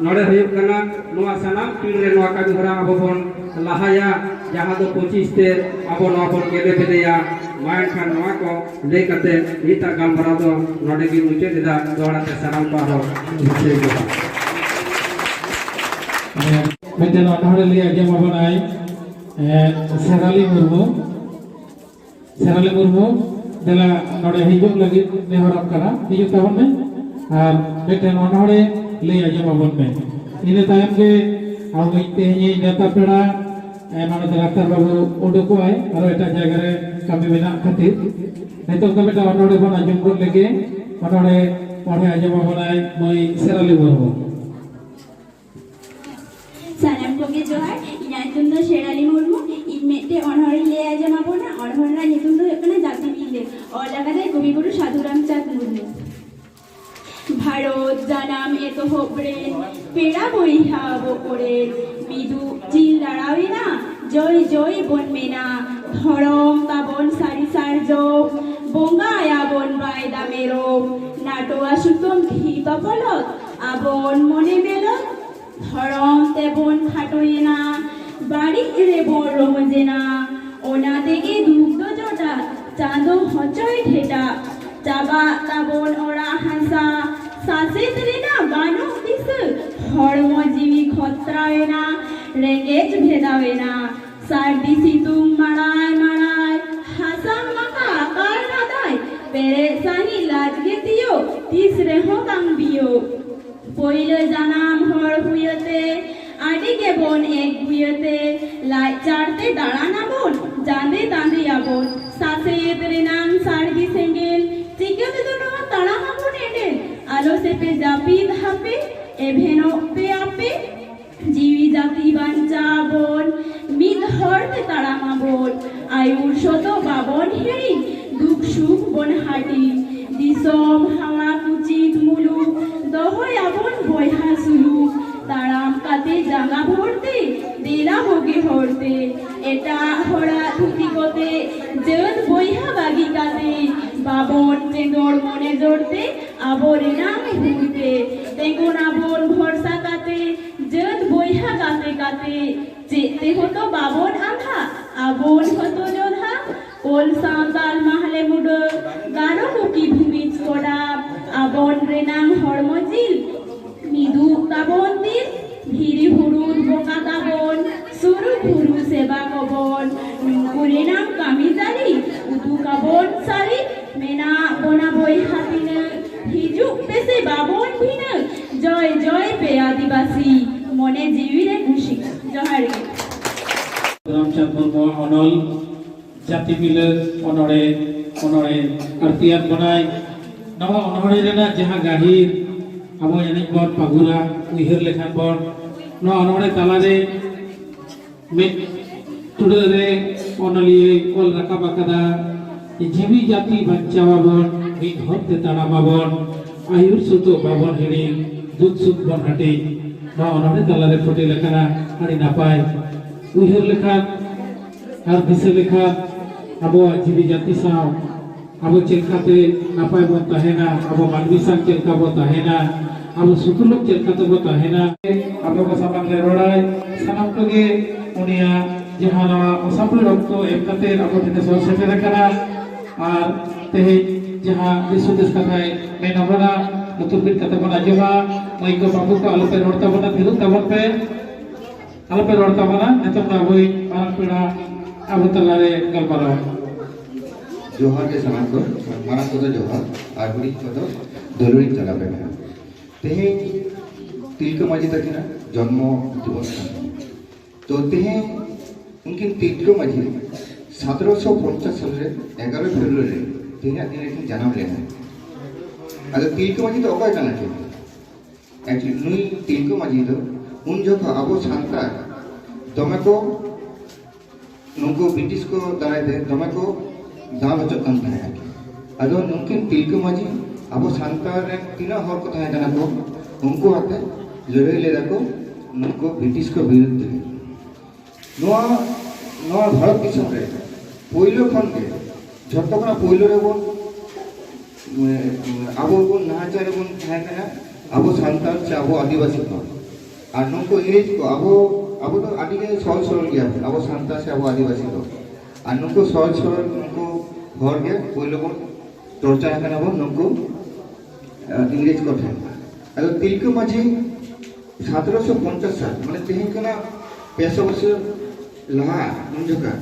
ᱱᱚᱰᱮ ᱦᱩᱭᱩᱜ ᱠᱟᱱᱟ᱾ ᱱᱚᱣᱟ ᱥᱟᱱᱟᱢ ᱯᱤᱲ ᱨᱮ ᱱᱚᱣᱟ ᱠᱟᱹᱢᱤ ᱦᱚᱨᱟ ᱟᱵᱚ ᱵᱚᱱ ᱞᱟᱦᱟᱭᱟ, ᱡᱟᱦᱟᱸ ᱫᱚ ᱯᱚᱸᱪᱤᱥ ᱛᱮ ᱟᱵᱚ ᱱᱚᱣᱟ ᱵᱚᱱ ᱜᱮᱞᱮ ᱵᱮᱞᱮᱭᱟ᱾ ᱢᱟ ᱮᱱᱠᱷᱟᱱ ᱱᱚᱣᱟ ᱠᱚ ᱞᱟᱹᱭ ᱠᱟᱛᱮ ᱱᱤᱛᱟᱜ ᱜᱟᱞᱢᱟᱨᱟᱣ ᱫᱚ ᱱᱚᱰᱮ ᱜᱮ ᱢᱩᱪᱟᱹᱫ ᱮᱫᱟ᱾ ᱫᱚᱦᱲᱟ ᱛᱮ ᱥᱟᱱᱟᱢ ᱠᱚ ᱟᱨᱦᱚᱸ ᱡᱚᱦᱟᱨ᱾ ᱢᱤᱫᱴᱮᱱ ᱚᱱᱚᱬᱦᱮ ᱞᱟᱹᱭ ᱟᱸᱡᱚᱢ ᱟᱵᱚᱱᱟᱭ, ᱮ, ᱥᱮᱨᱟᱞᱤ ᱢᱩᱨᱢᱩ᱾ ᱥᱮᱨᱟᱞᱤ ᱢᱩᱨᱢᱩ, ᱫᱮᱞᱟ ᱱᱚᱰᱮ ᱦᱤᱡᱩᱜ ᱞᱟᱹᱜᱤᱫ ᱱᱮᱦᱚᱨᱚᱜ ᱠᱟᱱᱟ, ᱦᱤᱡᱩᱜ ᱛᱟᱵᱚᱱ ᱢᱮ᱾ ᱟᱨ ᱢᱤᱫᱴᱮᱱ ᱚᱱᱚᱬᱦᱮ ᱞᱟᱹᱭ ᱟᱸᱡᱚᱢ ᱟᱵᱚᱱ ᱢᱮ᱾ ᱤᱱᱟᱹ ᱛᱟᱭᱚᱢ ᱜᱮ ᱟᱵᱚ ᱛᱮᱦᱮᱧ ᱱᱮᱣᱛᱟ ᱯᱮᱲᱟ, ᱮ, ᱢᱟᱱᱚᱛ ᱰᱟᱠᱛᱟᱨ ᱵᱟᱹᱵᱩ ᱩᱰᱩᱠᱚᱜᱼᱟᱭ, ᱟᱨᱚ ᱮᱴᱟᱜ ᱡᱟᱭᱜᱟ ᱨᱮ ᱠᱟᱹᱢᱤ ᱢᱮᱱᱟᱜ ᱠᱷᱟᱹᱛᱤᱨ᱾ ᱱᱤᱛᱚᱜ ᱫᱚ ᱢᱤᱫᱴᱟᱝ ᱚᱱᱚᱬᱦᱮ ᱵᱚᱱ ᱟᱸᱡᱚᱢ ᱜᱚᱫ ᱞᱮᱜᱮ᱾ ᱚᱱᱚᱬᱦᱮ ᱯᱚᱲᱦᱮ ᱟᱸᱡᱚᱢ ᱟᱵᱚᱱᱟᱭ ᱢᱟᱹᱭ ᱥᱮᱨᱟᱞᱤ ᱢᱩᱨᱢᱩ᱾ ᱥᱟᱱᱟᱢ ᱠᱚᱜᱮ ᱡᱚᱦᱟᱨ᱾ ᱤᱧᱟᱹᱜ ᱧᱩᱛᱩᱢ ᱫᱚ ᱥᱮᱨᱟᱞᱤ ᱢᱩᱨᱢᱩ᱾ ᱤᱧ ᱢᱤᱫᱴᱮᱱ ᱚᱱᱚᱬᱦᱮᱧ ᱞᱟᱹᱭ ᱟᱸᱡᱚᱢ ᱟᱵᱚᱱᱟ᱾ ᱚᱱᱚᱬᱦᱮ ᱨᱮᱱᱟᱜ ᱧᱩᱛᱩᱢ ᱫᱚ ᱦᱩᱭᱩᱜ ᱠᱟᱱᱟ ᱡᱟᱹᱯᱤᱫ ᱧᱤᱫᱟᱹ᱾ ᱚᱞ ᱟᱠᱟᱫᱟᱭ ᱠᱚᱵᱤᱜᱩᱨᱩ ᱥᱟᱹᱫᱷᱩ ᱨᱟᱢᱪᱟᱸᱫᱽ ᱢᱩᱨᱢᱩ᱾ ᱵᱷᱟᱨᱚᱛ ᱡᱟᱱᱟᱢ ᱮᱛᱚᱦᱚᱵ ᱨᱮᱱ ᱯᱮᱲᱟ ᱵᱚᱭᱦᱟ ᱟᱵᱚ ᱠᱚᱨᱮᱱ ᱢᱤᱫᱩᱜ ᱪᱤᱱ ᱞᱟᱲᱟᱣᱮᱱᱟ, ᱡᱚᱭ ᱡᱚᱭ ᱵᱚᱱ ᱢᱮᱱᱟ᱾ ᱫᱷᱚᱨᱚᱢ ᱛᱟᱵᱚᱱ ᱥᱟᱹᱨᱤ ᱥᱟᱨᱡᱚᱢ, ᱵᱚᱸᱜᱟᱭᱟᱵᱚᱱ ᱵᱟᱭᱫᱟ ᱢᱮᱨᱚᱢ᱾ ᱱᱟᱴᱚᱣᱟ ᱥᱩᱛᱟᱹᱢ ᱫᱷᱤ ᱛᱚᱯᱚᱞᱚᱛ, ᱟᱵᱚᱱ ᱢᱚᱱᱮ ᱢᱮᱞᱚᱛ᱾ ᱫᱷᱚᱨᱚᱢ ᱛᱮᱵᱚᱱ ᱠᱷᱟᱴᱚᱭᱮᱱᱟ, ᱵᱟᱹᱲᱤᱡ ᱨᱮᱵᱚᱱ ᱨᱚᱢᱚᱡᱮᱱᱟ᱾ ᱚᱱᱟ ᱛᱮᱜᱮ ᱫᱩᱠ ᱫᱚ ᱡᱚᱴᱟ, ᱪᱟᱸᱫᱚ ᱦᱚᱪᱚᱭ ᱴᱷᱮᱴᱟ᱾ ᱪᱟᱵᱟᱜ ᱛᱟᱵᱚᱱ ᱚᱲᱟᱜ ᱦᱟᱥᱟ, ᱥᱟᱥᱮᱛ ᱨᱮᱱᱟᱜ ᱵᱟᱹᱱᱩᱜ ᱫᱤᱥᱟᱹ᱾ ᱦᱚᱲᱢᱚ ᱡᱤᱣᱤ ᱠᱷᱚᱛᱨᱟᱣᱮᱱᱟ, ᱨᱮᱸᱜᱮᱡ ᱵᱷᱮᱫᱟᱣᱮᱱᱟ᱾ ᱥᱟᱹᱨᱫᱤ ᱥᱤᱛᱩᱝ ᱢᱟᱲᱟᱭ ᱢᱟᱲᱟᱭ, ᱦᱟᱥᱟᱢ ᱢᱟᱜ ᱯᱮᱨᱮᱡ ᱥᱟᱺᱦᱤᱡ ᱞᱟᱡ ᱜᱮ ᱛᱤᱭᱳᱜ, ᱛᱤᱥ ᱨᱮᱦᱚᱸ ᱵᱟᱝ ᱵᱤᱭᱳᱜ᱾ ᱯᱳᱭᱞᱳ ᱡᱟᱱᱟᱢ ᱦᱚᱲ ᱦᱩᱭᱟᱛᱮ, ᱟᱹᱰᱤ ᱜᱮᱵᱚᱱ ᱮᱠ ᱜᱩᱭᱟᱹᱛᱮ, ᱞᱟᱡ ᱪᱟᱲᱛᱮ ᱫᱟᱬᱟᱱᱟᱵᱚᱱ, ᱡᱟᱸᱫᱮ ᱛᱟᱸᱫᱮᱭᱟᱵᱚᱱ᱾ ᱥᱟᱥᱮᱛ ᱨᱮᱱᱟᱝ ᱥᱟᱲᱜᱤ ᱥᱮᱸᱜᱮᱞ, ᱪᱤᱠᱟᱹ ᱛᱮᱫᱚ ᱱᱚᱣᱟ ᱛᱟᱲᱟᱢᱟᱵᱚᱱ ᱮᱸᱰᱮᱞ? ᱟᱞᱚ ᱥᱮᱯᱮ ᱡᱟᱹᱯᱤᱫ ᱦᱟᱯᱮ, ᱮᱵᱷᱮᱱᱚᱜ ᱯᱮ ᱟᱯᱮ᱾ ᱡᱤᱣᱤ ᱡᱟᱹᱛᱤ ᱵᱟᱧᱪᱟᱣ ᱵᱚᱱ, ᱢᱤᱫ ᱦᱚᱲ ᱛᱮ ᱛᱟᱲᱟᱢ ᱟᱵᱚᱱ, ᱟᱹᱭᱩᱨ ᱥᱚᱛᱚ ᱵᱟᱵᱚᱱ ᱦᱤᱲᱤᱧ, ᱫᱩᱠ ᱥᱩᱠ ᱵᱚᱱ ᱦᱟᱹᱴᱤᱧ, ᱫᱤᱥᱚᱢ ᱦᱟᱣᱟ ᱠᱩᱪᱤᱛ ᱢᱩᱞᱩᱠ, ᱫᱚᱦᱚᱭ ᱟᱵᱚᱱ ᱵᱚᱭᱦᱟ ᱥᱩᱞᱩᱠ᱾ ᱛᱟᱲᱟᱢ ᱠᱟᱛᱮ ᱡᱟᱸᱜᱟ ᱵᱷᱳᱨ ᱛᱮ, ᱫᱮᱞᱟ ᱵᱚᱜᱮ ᱦᱚᱨ ᱛᱮ, ᱮᱴᱟᱜ ᱦᱚᱲᱟᱜ ᱫᱷᱩᱛᱤ ᱠᱚᱛᱮ, ᱡᱟᱹᱛ ᱵᱚᱭᱦᱟ ᱵᱟᱹᱜᱤ ᱠᱟᱛᱮ, ᱵᱟᱵᱚᱱ ᱪᱮᱸᱫᱚᱲ ᱢᱚᱱᱮ ᱡᱳᱨ ᱛᱮ, ᱟᱵᱚ ᱨᱮᱱᱟᱝ ᱦᱩᱨ ᱛᱮ᱾ ᱛᱮᱸᱜᱚᱱ ᱟᱵᱚᱱ ᱵᱷᱚᱨᱥᱟ ᱠᱟᱛᱮ, ᱡᱟᱹᱛ ᱵᱚᱭᱦᱟ ᱜᱟᱛᱮ ᱠᱟᱛᱮ, ᱪᱮᱫ ᱛᱮᱦᱚᱸ ᱛᱚ ᱵᱟᱵᱚᱱ ᱟᱸᱫᱷᱟ, ᱟᱵᱚᱱ ᱦᱚᱸᱛᱚ ᱡᱚᱫᱷᱟ᱾ ᱠᱳᱞ ᱥᱟᱶᱛᱟᱞ ᱢᱟᱦᱞᱮ ᱢᱩᱰᱟᱹ, ᱜᱟᱨᱚ ᱠᱩᱠᱤ ᱵᱷᱩᱢᱤᱡ ᱠᱚᱰᱟ, ᱟᱵᱚᱱ ᱨᱮᱱᱟᱝ ᱦᱚᱲᱢᱚ ᱡᱤᱞ, ᱢᱤᱫᱩᱜ ᱛᱟᱵᱚᱱ ᱫᱤᱱ, ᱫᱷᱤᱨᱤ ᱦᱩᱲᱩᱫ ᱵᱚᱠᱟ ᱛᱟᱵᱚᱱ, ᱥᱩᱨᱩ ᱵᱷᱩᱨᱩ ᱥᱮᱵᱟ ᱠᱚᱵᱚᱱ, ᱱᱩᱠᱩ ᱨᱮᱱᱟᱝ ᱠᱟᱹᱢᱤ ᱡᱟᱹᱨᱤ, ᱩᱫᱩᱜ ᱟᱵᱚᱱ ᱥᱟᱹᱨᱤ, ᱢᱮᱱᱟᱜ ᱵᱚᱱᱟ ᱵᱚᱭᱦᱟ ᱛᱤᱱᱟᱹᱜ, ᱦᱤᱡᱩᱜ ᱯᱮᱥᱮ ᱵᱟᱵᱚᱱ ᱵᱷᱤᱱᱟᱹ, ᱡᱚᱭ ᱡᱚᱭ ᱯᱮ ᱟᱹᱫᱤᱵᱟᱹᱥᱤ, ᱢᱚᱱᱮ ᱡᱤᱣᱤ ᱨᱮ ᱠᱩᱥᱤ᱾ ᱡᱚᱦᱟᱨ ᱜᱮ᱾ ᱨᱟᱢᱪᱟᱸᱫᱽ ᱢᱩᱨᱢᱩᱣᱟᱜ ᱚᱱᱚᱞ ᱡᱟᱹᱛᱤ ᱢᱤᱞᱟᱹ ᱚᱱᱚᱲᱦᱮ, ᱚᱱᱚᱲᱦᱮ ᱟᱹᱲᱛᱤᱭᱟᱫ ᱵᱚᱱᱟᱭ᱾ ᱱᱚᱣᱟ ᱚᱱᱚᱲᱦᱮ ᱨᱮᱱᱟᱜ ᱡᱟᱦᱟᱸ ᱜᱟᱹᱦᱤᱨ ᱟᱵᱚ ᱮᱱᱮᱡ ᱵᱚᱱ ᱯᱟᱹᱜᱩᱨᱟ, ᱩᱭᱦᱟᱹᱨ ᱞᱮᱠᱷᱟᱱ ᱵᱚᱱ, ᱱᱚᱣᱟ ᱚᱱᱚᱲᱦᱮ ᱛᱟᱞᱟᱨᱮ ᱢᱤᱫ ᱴᱩᱰᱟᱹᱜ ᱨᱮ ᱚᱱᱚᱞᱤᱭᱟᱹᱭ ᱚᱞ ᱨᱟᱠᱟᱵ ᱟᱠᱟᱫᱟ, ᱡᱤᱣᱤ ᱡᱟᱹᱛᱤ ᱵᱟᱧᱪᱟᱣ ᱟᱵᱚᱱ, ᱢᱤᱫ ᱦᱚᱨ ᱛᱮ ᱛᱟᱲᱟᱢ ᱟᱵᱚᱱ, ᱟᱹᱭᱩᱨ ᱥᱩᱛᱩᱜ ᱵᱟᱵᱚᱱ ᱦᱤᱲᱤᱧ, ᱫᱩᱠ ᱥᱩᱠ ᱵᱚᱱ ᱦᱟᱹᱴᱤᱧ᱾ ᱱᱚᱣᱟ ᱚᱱᱚᱲᱦᱮ ᱛᱟᱞᱟᱨᱮ ᱯᱷᱩᱴᱮᱞ ᱟᱠᱟᱱᱟ᱾ ᱟᱹᱰᱤ ᱱᱟᱯᱟᱭ᱾ ᱩᱭᱦᱟᱹᱨ ᱞᱮᱠᱷᱟᱱ ᱟᱨ ᱫᱤᱥᱟᱹ ᱞᱮᱠᱷᱟᱱ ᱟᱵᱚᱣᱟᱜ ᱡᱤᱣᱤ ᱡᱟᱹᱛᱤ ᱥᱟᱶ ᱟᱵᱚ ᱪᱮᱫ ᱞᱮᱠᱟᱛᱮ ᱱᱟᱯᱟᱭ ᱵᱚᱱ ᱛᱟᱦᱮᱱᱟ, ᱟᱵᱚ ᱢᱟᱹᱱᱢᱤ ᱥᱟᱶ ᱪᱮᱫ ᱞᱮᱠᱟ ᱵᱚᱱ ᱛᱟᱦᱮᱱᱟ, ᱟᱵᱚ ᱥᱩᱛᱩᱞᱩᱠ ᱪᱮᱫ ᱞᱮᱠᱟ ᱛᱮᱵᱚ ᱛᱟᱦᱮᱱᱟ᱾ ᱟᱵᱚ ᱠᱚ ᱥᱟᱢᱟᱝ ᱨᱮ ᱨᱚᱲᱟᱭ, ᱥᱟᱱᱟᱢ ᱠᱚᱜᱮ ᱩᱱᱤᱭᱟᱜ ᱡᱟᱦᱟᱸ ᱱᱚᱣᱟ ᱚᱥᱟᱯᱲᱟᱣ ᱚᱠᱛᱚ ᱮᱢ ᱠᱟᱛᱮ ᱟᱵᱚ ᱴᱷᱮᱱ ᱮ ᱥᱚᱦᱚᱨ ᱥᱮᱴᱮᱨ ᱟᱠᱟᱱᱟ᱾ ᱟᱨ ᱛᱮᱦᱮᱧ ᱡᱟᱦᱟᱸ ᱫᱤᱥ ᱦᱩᱫᱤᱥ ᱠᱟᱛᱷᱟᱭ ᱢᱮᱱ ᱟᱵᱚᱱᱟ, ᱞᱩᱛᱩᱨ ᱵᱤᱫ ᱠᱟᱛᱮ ᱵᱚᱱ ᱟᱸᱡᱚᱢᱟ᱾ ᱢᱟᱹᱭ ᱠᱚ ᱵᱟᱹᱵᱩ ᱠᱚ ᱟᱞᱚᱯᱮ ᱨᱚᱲ ᱛᱟᱵᱚᱱᱟ, ᱛᱷᱤᱨᱚᱜ ᱛᱟᱵᱚᱱ ᱯᱮ, ᱟᱞᱚᱯᱮ ᱨᱚᱲ ᱛᱟᱵᱚᱱᱟ᱾ ᱱᱤᱛᱚᱜ ᱫᱚ ᱟᱵᱚᱭᱤᱡ ᱢᱟᱨᱟᱝ ᱯᱮᱲᱟ ᱟᱵᱚ ᱛᱟᱞᱟᱨᱮ ᱜᱟᱞᱢᱟᱨᱟᱣ᱾ ᱡᱚᱦᱟᱨ ᱜᱮ ᱥᱟᱱᱟᱢ ᱠᱚ᱾ ᱢᱟᱨᱟᱝ ᱠᱚᱫᱚ ᱡᱚᱦᱟᱨ ᱟᱨ ᱦᱩᱰᱤᱧ ᱠᱚᱫᱚ ᱫᱩᱞᱟᱹᱲᱤᱧ ᱪᱟᱞ ᱟᱯᱮ ᱠᱟᱱᱟ᱾ ᱛᱮᱦᱮᱧ ᱛᱤᱞᱠᱟᱹ ᱢᱟᱹᱡᱷᱤ ᱛᱟᱹᱠᱤᱱᱟᱜ ᱡᱚᱱᱢᱚ ᱫᱤᱵᱚᱥ ᱠᱟᱱᱟ᱾ ᱛᱚ ᱛᱮᱦᱮᱧ ᱩᱱᱠᱤᱱ ᱛᱤᱞᱠᱟᱹ ᱢᱟᱹᱡᱷᱤ ᱥᱚᱛᱨᱚᱥᱚ ᱯᱚᱧᱪᱟᱥ ᱥᱟᱞ ᱨᱮ ᱮᱜᱟᱨᱚ ᱯᱷᱮᱵᱽᱨᱩᱣᱟᱨᱤ ᱨᱮ ᱛᱮᱦᱮᱧᱟᱜ ᱫᱤᱱ ᱨᱮᱠᱤᱱ ᱡᱟᱱᱟᱢ ᱞᱮᱱᱟ᱾ ᱟᱫᱚ ᱛᱤᱞᱠᱟᱹ ᱢᱟᱹᱡᱷᱤ ᱫᱚ ᱚᱠᱚᱭ ᱠᱟᱱᱟ ᱠᱤᱱ? ᱮᱠᱪᱩᱭᱮᱞᱤ ᱱᱩᱭ ᱛᱤᱞᱠᱟᱹ ᱢᱟᱹᱡᱷᱤ ᱫᱚ ᱩᱱ ᱡᱚᱠᱷᱚᱱ ᱟᱵᱚ ᱥᱟᱱᱛᱟᱲ ᱫᱚᱢᱮ ᱠᱚ, ᱱᱩᱠᱩ ᱵᱨᱤᱴᱤᱥ ᱠᱚ ᱫᱟᱨᱟᱭ ᱛᱮ ᱫᱚᱢᱮ ᱠᱚ ᱫᱟᱞ ᱦᱚᱪᱚᱜ ᱠᱟᱱ ᱛᱟᱦᱮᱸᱫ᱾ ᱟᱫᱚ ᱱᱩᱠᱤᱱ ᱛᱤᱞᱠᱟᱹ ᱢᱟᱹᱡᱷᱤ ᱟᱵᱚ ᱥᱟᱱᱛᱟᱲ ᱨᱮᱱ ᱛᱤᱱᱟᱹᱜ ᱦᱚᱲ ᱠᱚ ᱛᱟᱦᱮᱸ ᱠᱟᱱᱟ ᱠᱚ, ᱩᱱᱠᱩ ᱟᱛᱮ ᱞᱟᱹᱲᱦᱟᱹᱭ ᱞᱮᱫᱟ ᱠᱚ ᱱᱩᱠᱩ ᱵᱨᱤᱴᱤᱥ ᱠᱚ ᱵᱤᱨᱩᱫᱽ ᱨᱮ᱾ ᱱᱚᱣᱟ, ᱱᱚᱣᱟ ᱵᱷᱟᱨᱚᱛ ᱫᱤᱥᱚᱢ ᱨᱮ ᱯᱳᱭᱞᱳ ᱠᱷᱚᱱ ᱜᱮ, ᱡᱷᱚᱛᱚ ᱠᱷᱚᱱᱟᱜ ᱯᱳᱭᱞᱳ ᱨᱮᱵᱚᱱ, ᱮ, ᱟᱵᱚ ᱵᱚᱱ ᱱᱟᱦᱟᱪᱟᱨ ᱨᱮᱵᱚᱱ ᱛᱟᱦᱮᱸ ᱠᱟᱱᱟ ᱟᱵᱚ ᱥᱟᱱᱛᱟᱲ ᱥᱮ ᱟᱵᱚ ᱟᱹᱫᱤᱵᱟᱹᱥᱤ ᱠᱚ᱾ ᱟᱨ ᱱᱩᱠᱩ ᱤᱝᱨᱮᱡᱽ ᱠᱚ, ᱟᱵᱚ, ᱟᱵᱚ ᱫᱚ ᱟᱹᱰᱤ ᱜᱮ ᱥᱚᱦᱚᱡ ᱥᱚᱨᱚᱞ ᱜᱮᱭᱟ ᱵᱚᱱ, ᱟᱵᱚ ᱥᱟᱱᱛᱟᱲ ᱥᱮ ᱟᱵᱚ ᱟᱹᱫᱤᱵᱟᱹᱥᱤ ᱠᱚ᱾ ᱟᱨ ᱱᱩᱠᱩ ᱥᱚᱦᱚᱡ ᱥᱚᱨᱚᱞ, ᱱᱩᱠᱩ ᱦᱚᱲ ᱜᱮ ᱯᱳᱭᱞᱳ ᱵᱚᱱ ᱴᱚᱨᱪᱟᱨ ᱟᱠᱟᱱᱟ ᱵᱚᱱ ᱱᱩᱠᱩ, ᱮ, ᱤᱝᱨᱮᱡᱽ ᱠᱚ ᱴᱷᱮᱱ᱾ ᱟᱫᱚ ᱛᱤᱞᱠᱟᱹ ᱢᱟᱹᱡᱷᱤ ᱥᱚᱛᱨᱚᱥᱚ ᱯᱚᱧᱪᱟᱥ ᱥᱟᱞ, ᱢᱟᱱᱮ ᱛᱮᱦᱮᱧ ᱠᱷᱚᱱᱟᱜ ᱯᱮ ᱥᱚ ᱵᱚᱪᱷᱚᱨ ᱞᱟᱦᱟ, ᱩᱱ ᱡᱚᱠᱷᱟᱱ,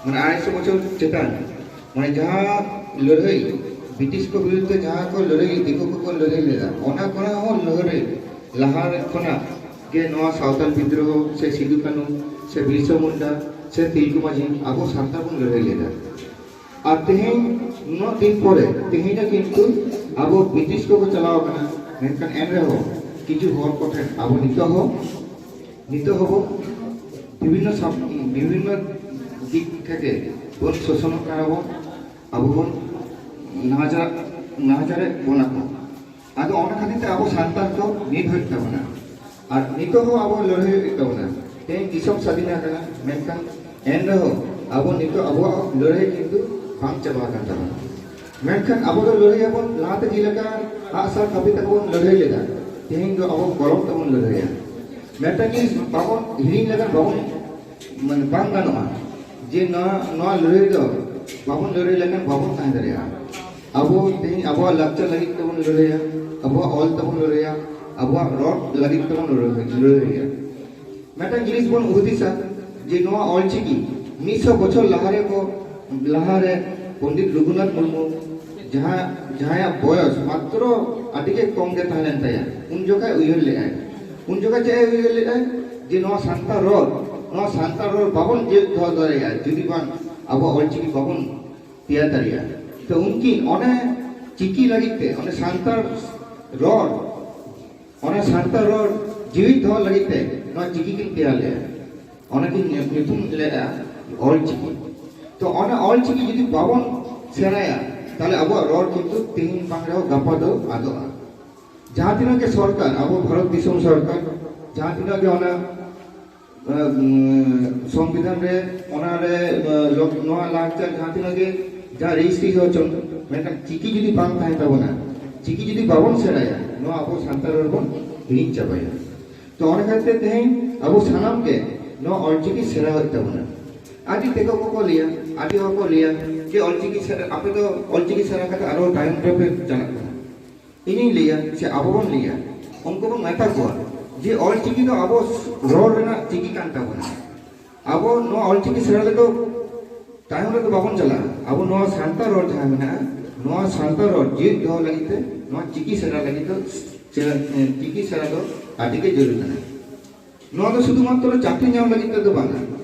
ᱢᱟᱱᱮ ᱟᱲᱟᱭᱥᱚ ᱵᱚᱪᱷᱚᱨ ᱪᱮᱛᱟᱱ, ᱢᱟᱱᱮ ᱡᱟᱦᱟᱸ ᱞᱟᱹᱲᱦᱟᱹᱭ, ᱵᱨᱤᱴᱤᱥ ᱠᱚ ᱵᱤᱨᱩᱫᱷ ᱛᱮ ᱡᱟᱦᱟᱸ ᱠᱚ ᱞᱟᱹᱲᱦᱟᱹᱭ, ᱫᱤᱠᱩ ᱠᱚᱠᱚ ᱞᱟᱹᱲᱦᱟᱹᱭ ᱞᱮᱫᱟ, ᱚᱱᱟ ᱠᱷᱚᱱᱟᱜ ᱦᱚᱸ ᱞᱟᱹᱲᱦᱟᱹᱭ ᱞᱟᱦᱟ ᱠᱷᱚᱱᱟᱜ ᱜᱮ ᱱᱚᱣᱟ ᱥᱟᱶᱛᱟᱞ ᱵᱤᱫᱽᱨᱳᱦᱚ ᱥᱮ ᱥᱤᱫᱩ ᱠᱟᱹᱱᱩ ᱥᱮ ᱵᱤᱨᱥᱟ ᱢᱩᱱᱰᱟ ᱥᱮ ᱛᱤᱞᱠᱟᱹ ᱢᱟᱹᱡᱷᱤ ᱟᱵᱚ ᱥᱟᱱᱛᱟᱲ ᱵᱚᱱ ᱞᱟᱹᱲᱦᱟᱹᱭ ᱞᱮᱫᱟ᱾ ᱟᱨ ᱛᱮᱦᱮᱧ ᱱᱩᱱᱟᱹᱜ ᱫᱤᱱ ᱯᱚᱨᱮ, ᱛᱮᱦᱮᱧ ᱦᱚᱸ ᱠᱤᱱᱛᱩ ᱟᱵᱚ ᱵᱨᱤᱴᱤᱥ ᱠᱚᱠᱚ ᱪᱟᱞᱟᱣ ᱟᱠᱟᱱᱟ, ᱢᱮᱱᱠᱷᱟᱱ ᱮᱱ ᱨᱮᱦᱚᱸ ᱠᱤᱪᱷᱩ ᱦᱚᱲ ᱠᱚᱴᱷᱮᱱ ᱟᱵᱚ ᱱᱤᱛᱚᱜ ᱦᱚᱸ, ᱱᱤᱛᱚᱜ ᱦᱚᱸᱵᱚ ᱵᱤᱵᱷᱤᱱᱱᱚ ᱥᱟᱵ-, ᱵᱤᱵᱷᱤᱱᱱᱚ ᱫᱤᱠ ᱛᱷᱮᱠᱮ ᱵᱚᱱ ᱥᱳᱥᱚᱱᱚᱜ ᱠᱟᱱᱟ ᱵᱚᱱ, ᱟᱵᱚ ᱵᱚᱱ ᱱᱟᱦᱟᱪᱟᱨ, ᱱᱟᱦᱟᱪᱟᱨᱮᱫ ᱵᱚᱱᱟ ᱠᱚ᱾ ᱟᱫᱚ ᱚᱱᱟ ᱠᱷᱟᱹᱛᱤᱨ ᱛᱮ ᱟᱵᱚ ᱥᱟᱱᱛᱟᱲ ᱠᱚ ᱢᱤᱫ ᱦᱩᱭᱩᱜ ᱛᱟᱵᱚᱱᱟ᱾ ᱟᱨ ᱱᱤᱛᱚᱜ ᱦᱚᱸ ᱟᱵᱚ ᱞᱟᱹᱲᱦᱟᱹᱭ ᱦᱩᱭᱩᱜ ᱛᱟᱵᱚᱱᱟ᱾ ᱛᱮᱦᱮᱧ ᱫᱤᱥᱚᱢ ᱥᱟᱹᱫᱷᱤᱱ ᱟᱠᱟᱱᱟ, ᱢᱮᱱᱠᱷᱟᱱ ᱮᱱ ᱨᱮᱦᱚᱸ ᱟᱵᱚ ᱱᱤᱛᱚᱜ ᱟᱵᱚᱣᱟᱜ ᱞᱟᱹᱲᱦᱟᱹᱭ ᱠᱤᱱᱛᱩ ᱵᱟᱝ ᱪᱟᱵᱟ ᱟᱠᱟᱱ ᱛᱟᱵᱚᱱᱟ᱾ ᱢᱮᱱᱠᱷᱟᱱ ᱟᱵᱚ ᱫᱚ ᱞᱟᱹᱲᱦᱟᱹᱭ ᱟᱵᱚᱱ, ᱞᱟᱦᱟᱛᱮ ᱪᱮᱫ ᱞᱮᱠᱟ ᱟᱜᱼᱥᱟᱨ ᱠᱟᱹᱯᱤ ᱛᱮᱵᱚᱱ ᱞᱟᱹᱲᱦᱟᱹᱭ ᱞᱮᱫᱟ, ᱛᱮᱦᱮᱧ ᱫᱚ ᱟᱵᱚ ᱠᱚᱞᱚᱢ ᱛᱮᱵᱚᱱ ᱞᱟᱹᱲᱦᱟᱹᱭᱟ᱾ ᱢᱤᱫᱴᱟᱝ ᱡᱤᱱᱤᱥ ᱵᱟᱵᱚᱱ ᱦᱤᱲᱤᱧ ᱞᱮᱠᱷᱟᱱ ᱵᱟᱵᱚᱱ, ᱢᱟᱱᱮ, ᱵᱟᱝ ᱜᱟᱱᱚᱜᱼᱟ ᱡᱮ ᱱᱚᱣᱟ, ᱱᱚᱣᱟ ᱞᱟᱹᱲᱦᱟᱹᱭ ᱫᱚ ᱵᱟᱵᱚᱱ ᱞᱟᱹᱲᱦᱟᱹᱭ ᱞᱮᱠᱷᱟᱱ ᱵᱟᱵᱚᱱ ᱛᱟᱦᱮᱸ ᱫᱟᱲᱮᱭᱟᱜᱼᱟ᱾ ᱟᱵᱚ ᱛᱮᱦᱮᱧ ᱟᱵᱚᱣᱟᱜ ᱞᱟᱠᱪᱟᱨ ᱞᱟᱹᱜᱤᱫ ᱛᱮᱵᱚᱱ ᱞᱟᱹᱲᱦᱟᱹᱭᱟ, ᱟᱵᱚᱣᱟᱜ ᱚᱞ ᱛᱮᱵᱚᱱ ᱞᱟᱹᱲᱦᱟᱹᱭᱟ, ᱟᱵᱚᱣᱟᱜ ᱨᱚᱲ ᱞᱟᱹᱜᱤᱫ ᱛᱮᱵᱚᱱ ᱞᱟᱹᱲᱦᱟᱹᱭᱟ᱾ ᱢᱤᱫᱴᱟᱝ ᱡᱤᱱᱤᱥ ᱵᱚᱱ ᱦᱩᱫᱤᱥᱟ ᱡᱮ ᱱᱚᱣᱟ ᱚᱞᱪᱤᱠᱤ ᱢᱤᱫ ᱥᱚ ᱵᱚᱪᱷᱚᱨ ᱞᱟᱦᱟ ᱨᱮᱠᱚ, ᱞᱟᱦᱟ ᱨᱮ ᱯᱚᱱᱰᱤᱛ ᱨᱚᱜᱷᱩᱱᱟᱛᱷ ᱢᱩᱨᱢᱩ, ᱡᱟᱦᱟᱸ, ᱡᱟᱦᱟᱸᱭᱟᱜ ᱵᱚᱭᱚᱥ ᱢᱟᱛᱨᱚ ᱟᱹᱰᱤ ᱜᱮ ᱠᱚᱢ ᱜᱮ ᱛᱟᱦᱮᱸ ᱞᱮᱱ ᱛᱟᱭᱟ, ᱩᱱ ᱡᱚᱠᱷᱟᱡ ᱩᱭᱦᱟᱹᱨ ᱞᱮᱫᱟᱭ᱾ ᱩᱱ ᱡᱚᱠᱷᱟᱡ ᱪᱮᱫ ᱮ ᱩᱭᱦᱟᱹᱨ ᱞᱮᱫᱟᱭ? ᱡᱮ ᱱᱚᱣᱟ ᱥᱟᱱᱛᱟᱲ ᱨᱚᱲ, ᱱᱚᱣᱟ ᱥᱟᱱᱛᱟᱲ ᱨᱚᱲ ᱵᱟᱵᱚᱱ ᱡᱤᱣᱮᱫ ᱫᱚᱦᱚ ᱫᱟᱲᱮᱭᱟᱜᱼᱟ ᱡᱩᱫᱤ ᱵᱟᱝ ᱟᱵᱚ ᱚᱞᱪᱤᱠᱤ ᱵᱟᱵᱚᱱ ᱛᱮᱭᱟᱨ ᱫᱟᱲᱮᱭᱟᱜᱼᱟ᱾ ᱛᱚ ᱩᱱᱠᱤᱱ ᱚᱱᱮ ᱪᱤᱠᱤ ᱞᱟᱹᱜᱤᱫ ᱛᱮ, ᱚᱱᱮ ᱥᱟᱱᱛᱟᱲ ᱨᱚᱲ, ᱚᱱᱟ ᱥᱟᱱᱛᱟᱲ ᱨᱚᱲ ᱡᱤᱣᱤᱫ ᱫᱚᱦᱚ ᱞᱟᱹᱜᱤᱫ ᱛᱮ ᱱᱚᱣᱟ ᱪᱤᱠᱤ ᱠᱤᱱ ᱛᱮᱭᱟᱨ ᱞᱮᱫᱼᱟ᱾ ᱚᱱᱟ ᱠᱤᱱ ᱧᱩ-, ᱧᱩᱛᱩᱢ ᱞᱮᱫᱼᱟ ᱚᱞ ᱪᱤᱠᱤ᱾ ᱛᱚ ᱚᱱᱟ ᱚᱞ ᱪᱤᱠᱤ ᱡᱩᱫᱤ ᱵᱟᱵᱚᱱ ᱥᱮᱬᱟᱭᱟ, ᱛᱟᱦᱞᱮ ᱟᱵᱚᱣᱟᱜ ᱨᱚᱲ ᱠᱤᱱᱛᱩ ᱛᱮᱦᱮᱧ ᱵᱟᱝ ᱨᱮᱦᱚᱸ ᱜᱟᱯᱟ ᱫᱚ ᱟᱫᱚᱜᱼᱟ᱾ ᱡᱟᱦᱟᱸ ᱛᱤᱱᱟᱹᱜ ᱜᱮ ᱥᱚᱨᱠᱟᱨ, ᱟᱵᱚ ᱵᱷᱟᱨᱚᱛ ᱫᱤᱥᱚᱢ ᱥᱚᱨᱠᱟᱨ, ᱡᱟᱦᱟᱸ ᱛᱤᱱᱟᱹᱜ ᱜᱮ ᱚᱱᱟ, ᱟᱸ, ᱥᱚᱝᱵᱤᱫᱷᱟᱱ ᱨᱮ, ᱚᱱᱟ ᱨᱮ, ᱟᱸ, ᱞᱚ-, ᱱᱚᱣᱟ ᱞᱟᱠᱪᱟᱨ ᱡᱟᱦᱟᱸ ᱛᱤᱱᱟᱹᱜ ᱜᱮ ᱡᱟᱦᱟᱸ ᱨᱮᱡᱤᱥᱴᱨᱤ ᱦᱚᱪᱚᱱ, ᱢᱮᱱᱠᱷᱟᱱ ᱪᱤᱠᱤ ᱡᱩᱫᱤ ᱵᱟᱝ ᱛᱟᱦᱮᱸ ᱛᱟᱵᱚᱱᱟ, ᱪᱤᱠᱤ ᱡᱩᱫᱤ ᱵᱟᱵᱚᱱ ᱥᱮᱬᱟᱭᱟ, ᱱᱚᱣᱟ ᱟᱵᱚ ᱥᱟᱱᱛᱟᱲ ᱨᱚᱲ ᱵᱚᱱ ᱦᱤᱲᱤᱧ ᱪᱟᱵᱟᱭᱟ᱾ ᱛᱚ ᱚᱱᱟ ᱠᱷᱟᱹᱛᱤᱨ ᱛᱮ ᱛᱮᱦᱮᱧ ᱟᱵᱚ ᱥᱟᱱᱟᱢ ᱜᱮ ᱱᱚᱣᱟ ᱚᱞᱪᱤᱠᱤ ᱥᱮᱬᱟ ᱦᱩᱭᱩᱜ ᱛᱟᱵᱚᱱᱟ᱾ ᱟᱹᱰᱤ ᱛᱮᱠᱚ ᱠᱚᱠᱚ ᱞᱟᱹᱭᱟ, ᱟᱹᱰᱤ ᱦᱚᱲ ᱠᱚ ᱞᱟᱹᱭᱟ ᱡᱮ ᱚᱞᱪᱤᱠᱤ ᱥᱮᱬᱟ, ᱟᱯᱮ ᱫᱚ ᱚᱞᱪᱤᱠᱤ ᱥᱮᱬᱟ ᱠᱟᱛᱮ ᱟᱨᱚ ᱛᱟᱭᱚᱢ ᱨᱮᱯᱮ ᱪᱟᱞᱟᱜ ᱠᱟᱱᱟ᱾ ᱤᱧᱤᱧ ᱞᱟᱹᱭᱟ, ᱥᱮ ᱟᱵᱚ ᱵᱚᱱ ᱞᱟᱹᱭᱟ, ᱩᱱᱠᱩ ᱵᱚᱱ ᱢᱮᱛᱟ ᱠᱚᱣᱟ ᱡᱮ ᱚᱞᱪᱤᱠᱤ ᱫᱚ ᱟᱵᱚ ᱨᱚᱲ ᱨᱮᱱᱟᱜ ᱪᱤᱠᱤ ᱠᱟᱱ ᱛᱟᱵᱚᱱᱟ᱾ ᱟᱵᱚ ᱱᱚᱣᱟ ᱚᱞᱪᱤᱠᱤ ᱥᱮᱬᱟ ᱨᱮᱫᱚ ᱛᱟᱭᱚᱢ ᱨᱮᱫᱚ ᱵᱟᱵᱚᱱ ᱪᱟᱞᱟᱜᱼᱟ᱾ ᱟᱵᱚ ᱱᱚᱣᱟ ᱥᱟᱱᱛᱟᱲ ᱨᱚᱲ ᱡᱟᱦᱟᱸ ᱢᱮᱱᱟᱜᱼᱟ, ᱱᱚᱣᱟ ᱥᱟᱱᱛᱟᱲ ᱨᱚᱲ ᱡᱤᱣᱮᱫ ᱫᱚᱦᱚ ᱞᱟᱹᱜᱤᱫ ᱛᱮ, ᱱᱚᱣᱟ ᱪᱤᱠᱤ ᱥᱮᱬᱟ ᱞᱟᱹᱜᱤᱫ ᱫᱚ, ᱪᱮ-, ᱪᱤᱠᱤ ᱥᱮᱬᱟ ᱫᱚ ᱟᱹᱰᱤ ᱜᱮ ᱡᱟᱹᱨᱩᱲ ᱠᱟᱱᱟ᱾ ᱱᱚᱣᱟ ᱫᱚ ᱥᱩᱫᱷᱩ ᱢᱟᱛᱨᱚ ᱪᱟᱹᱠᱨᱤ ᱧᱟᱢ ᱞᱟᱹᱜᱤᱫ ᱛᱮᱫᱚ ᱵᱟᱝᱟ᱾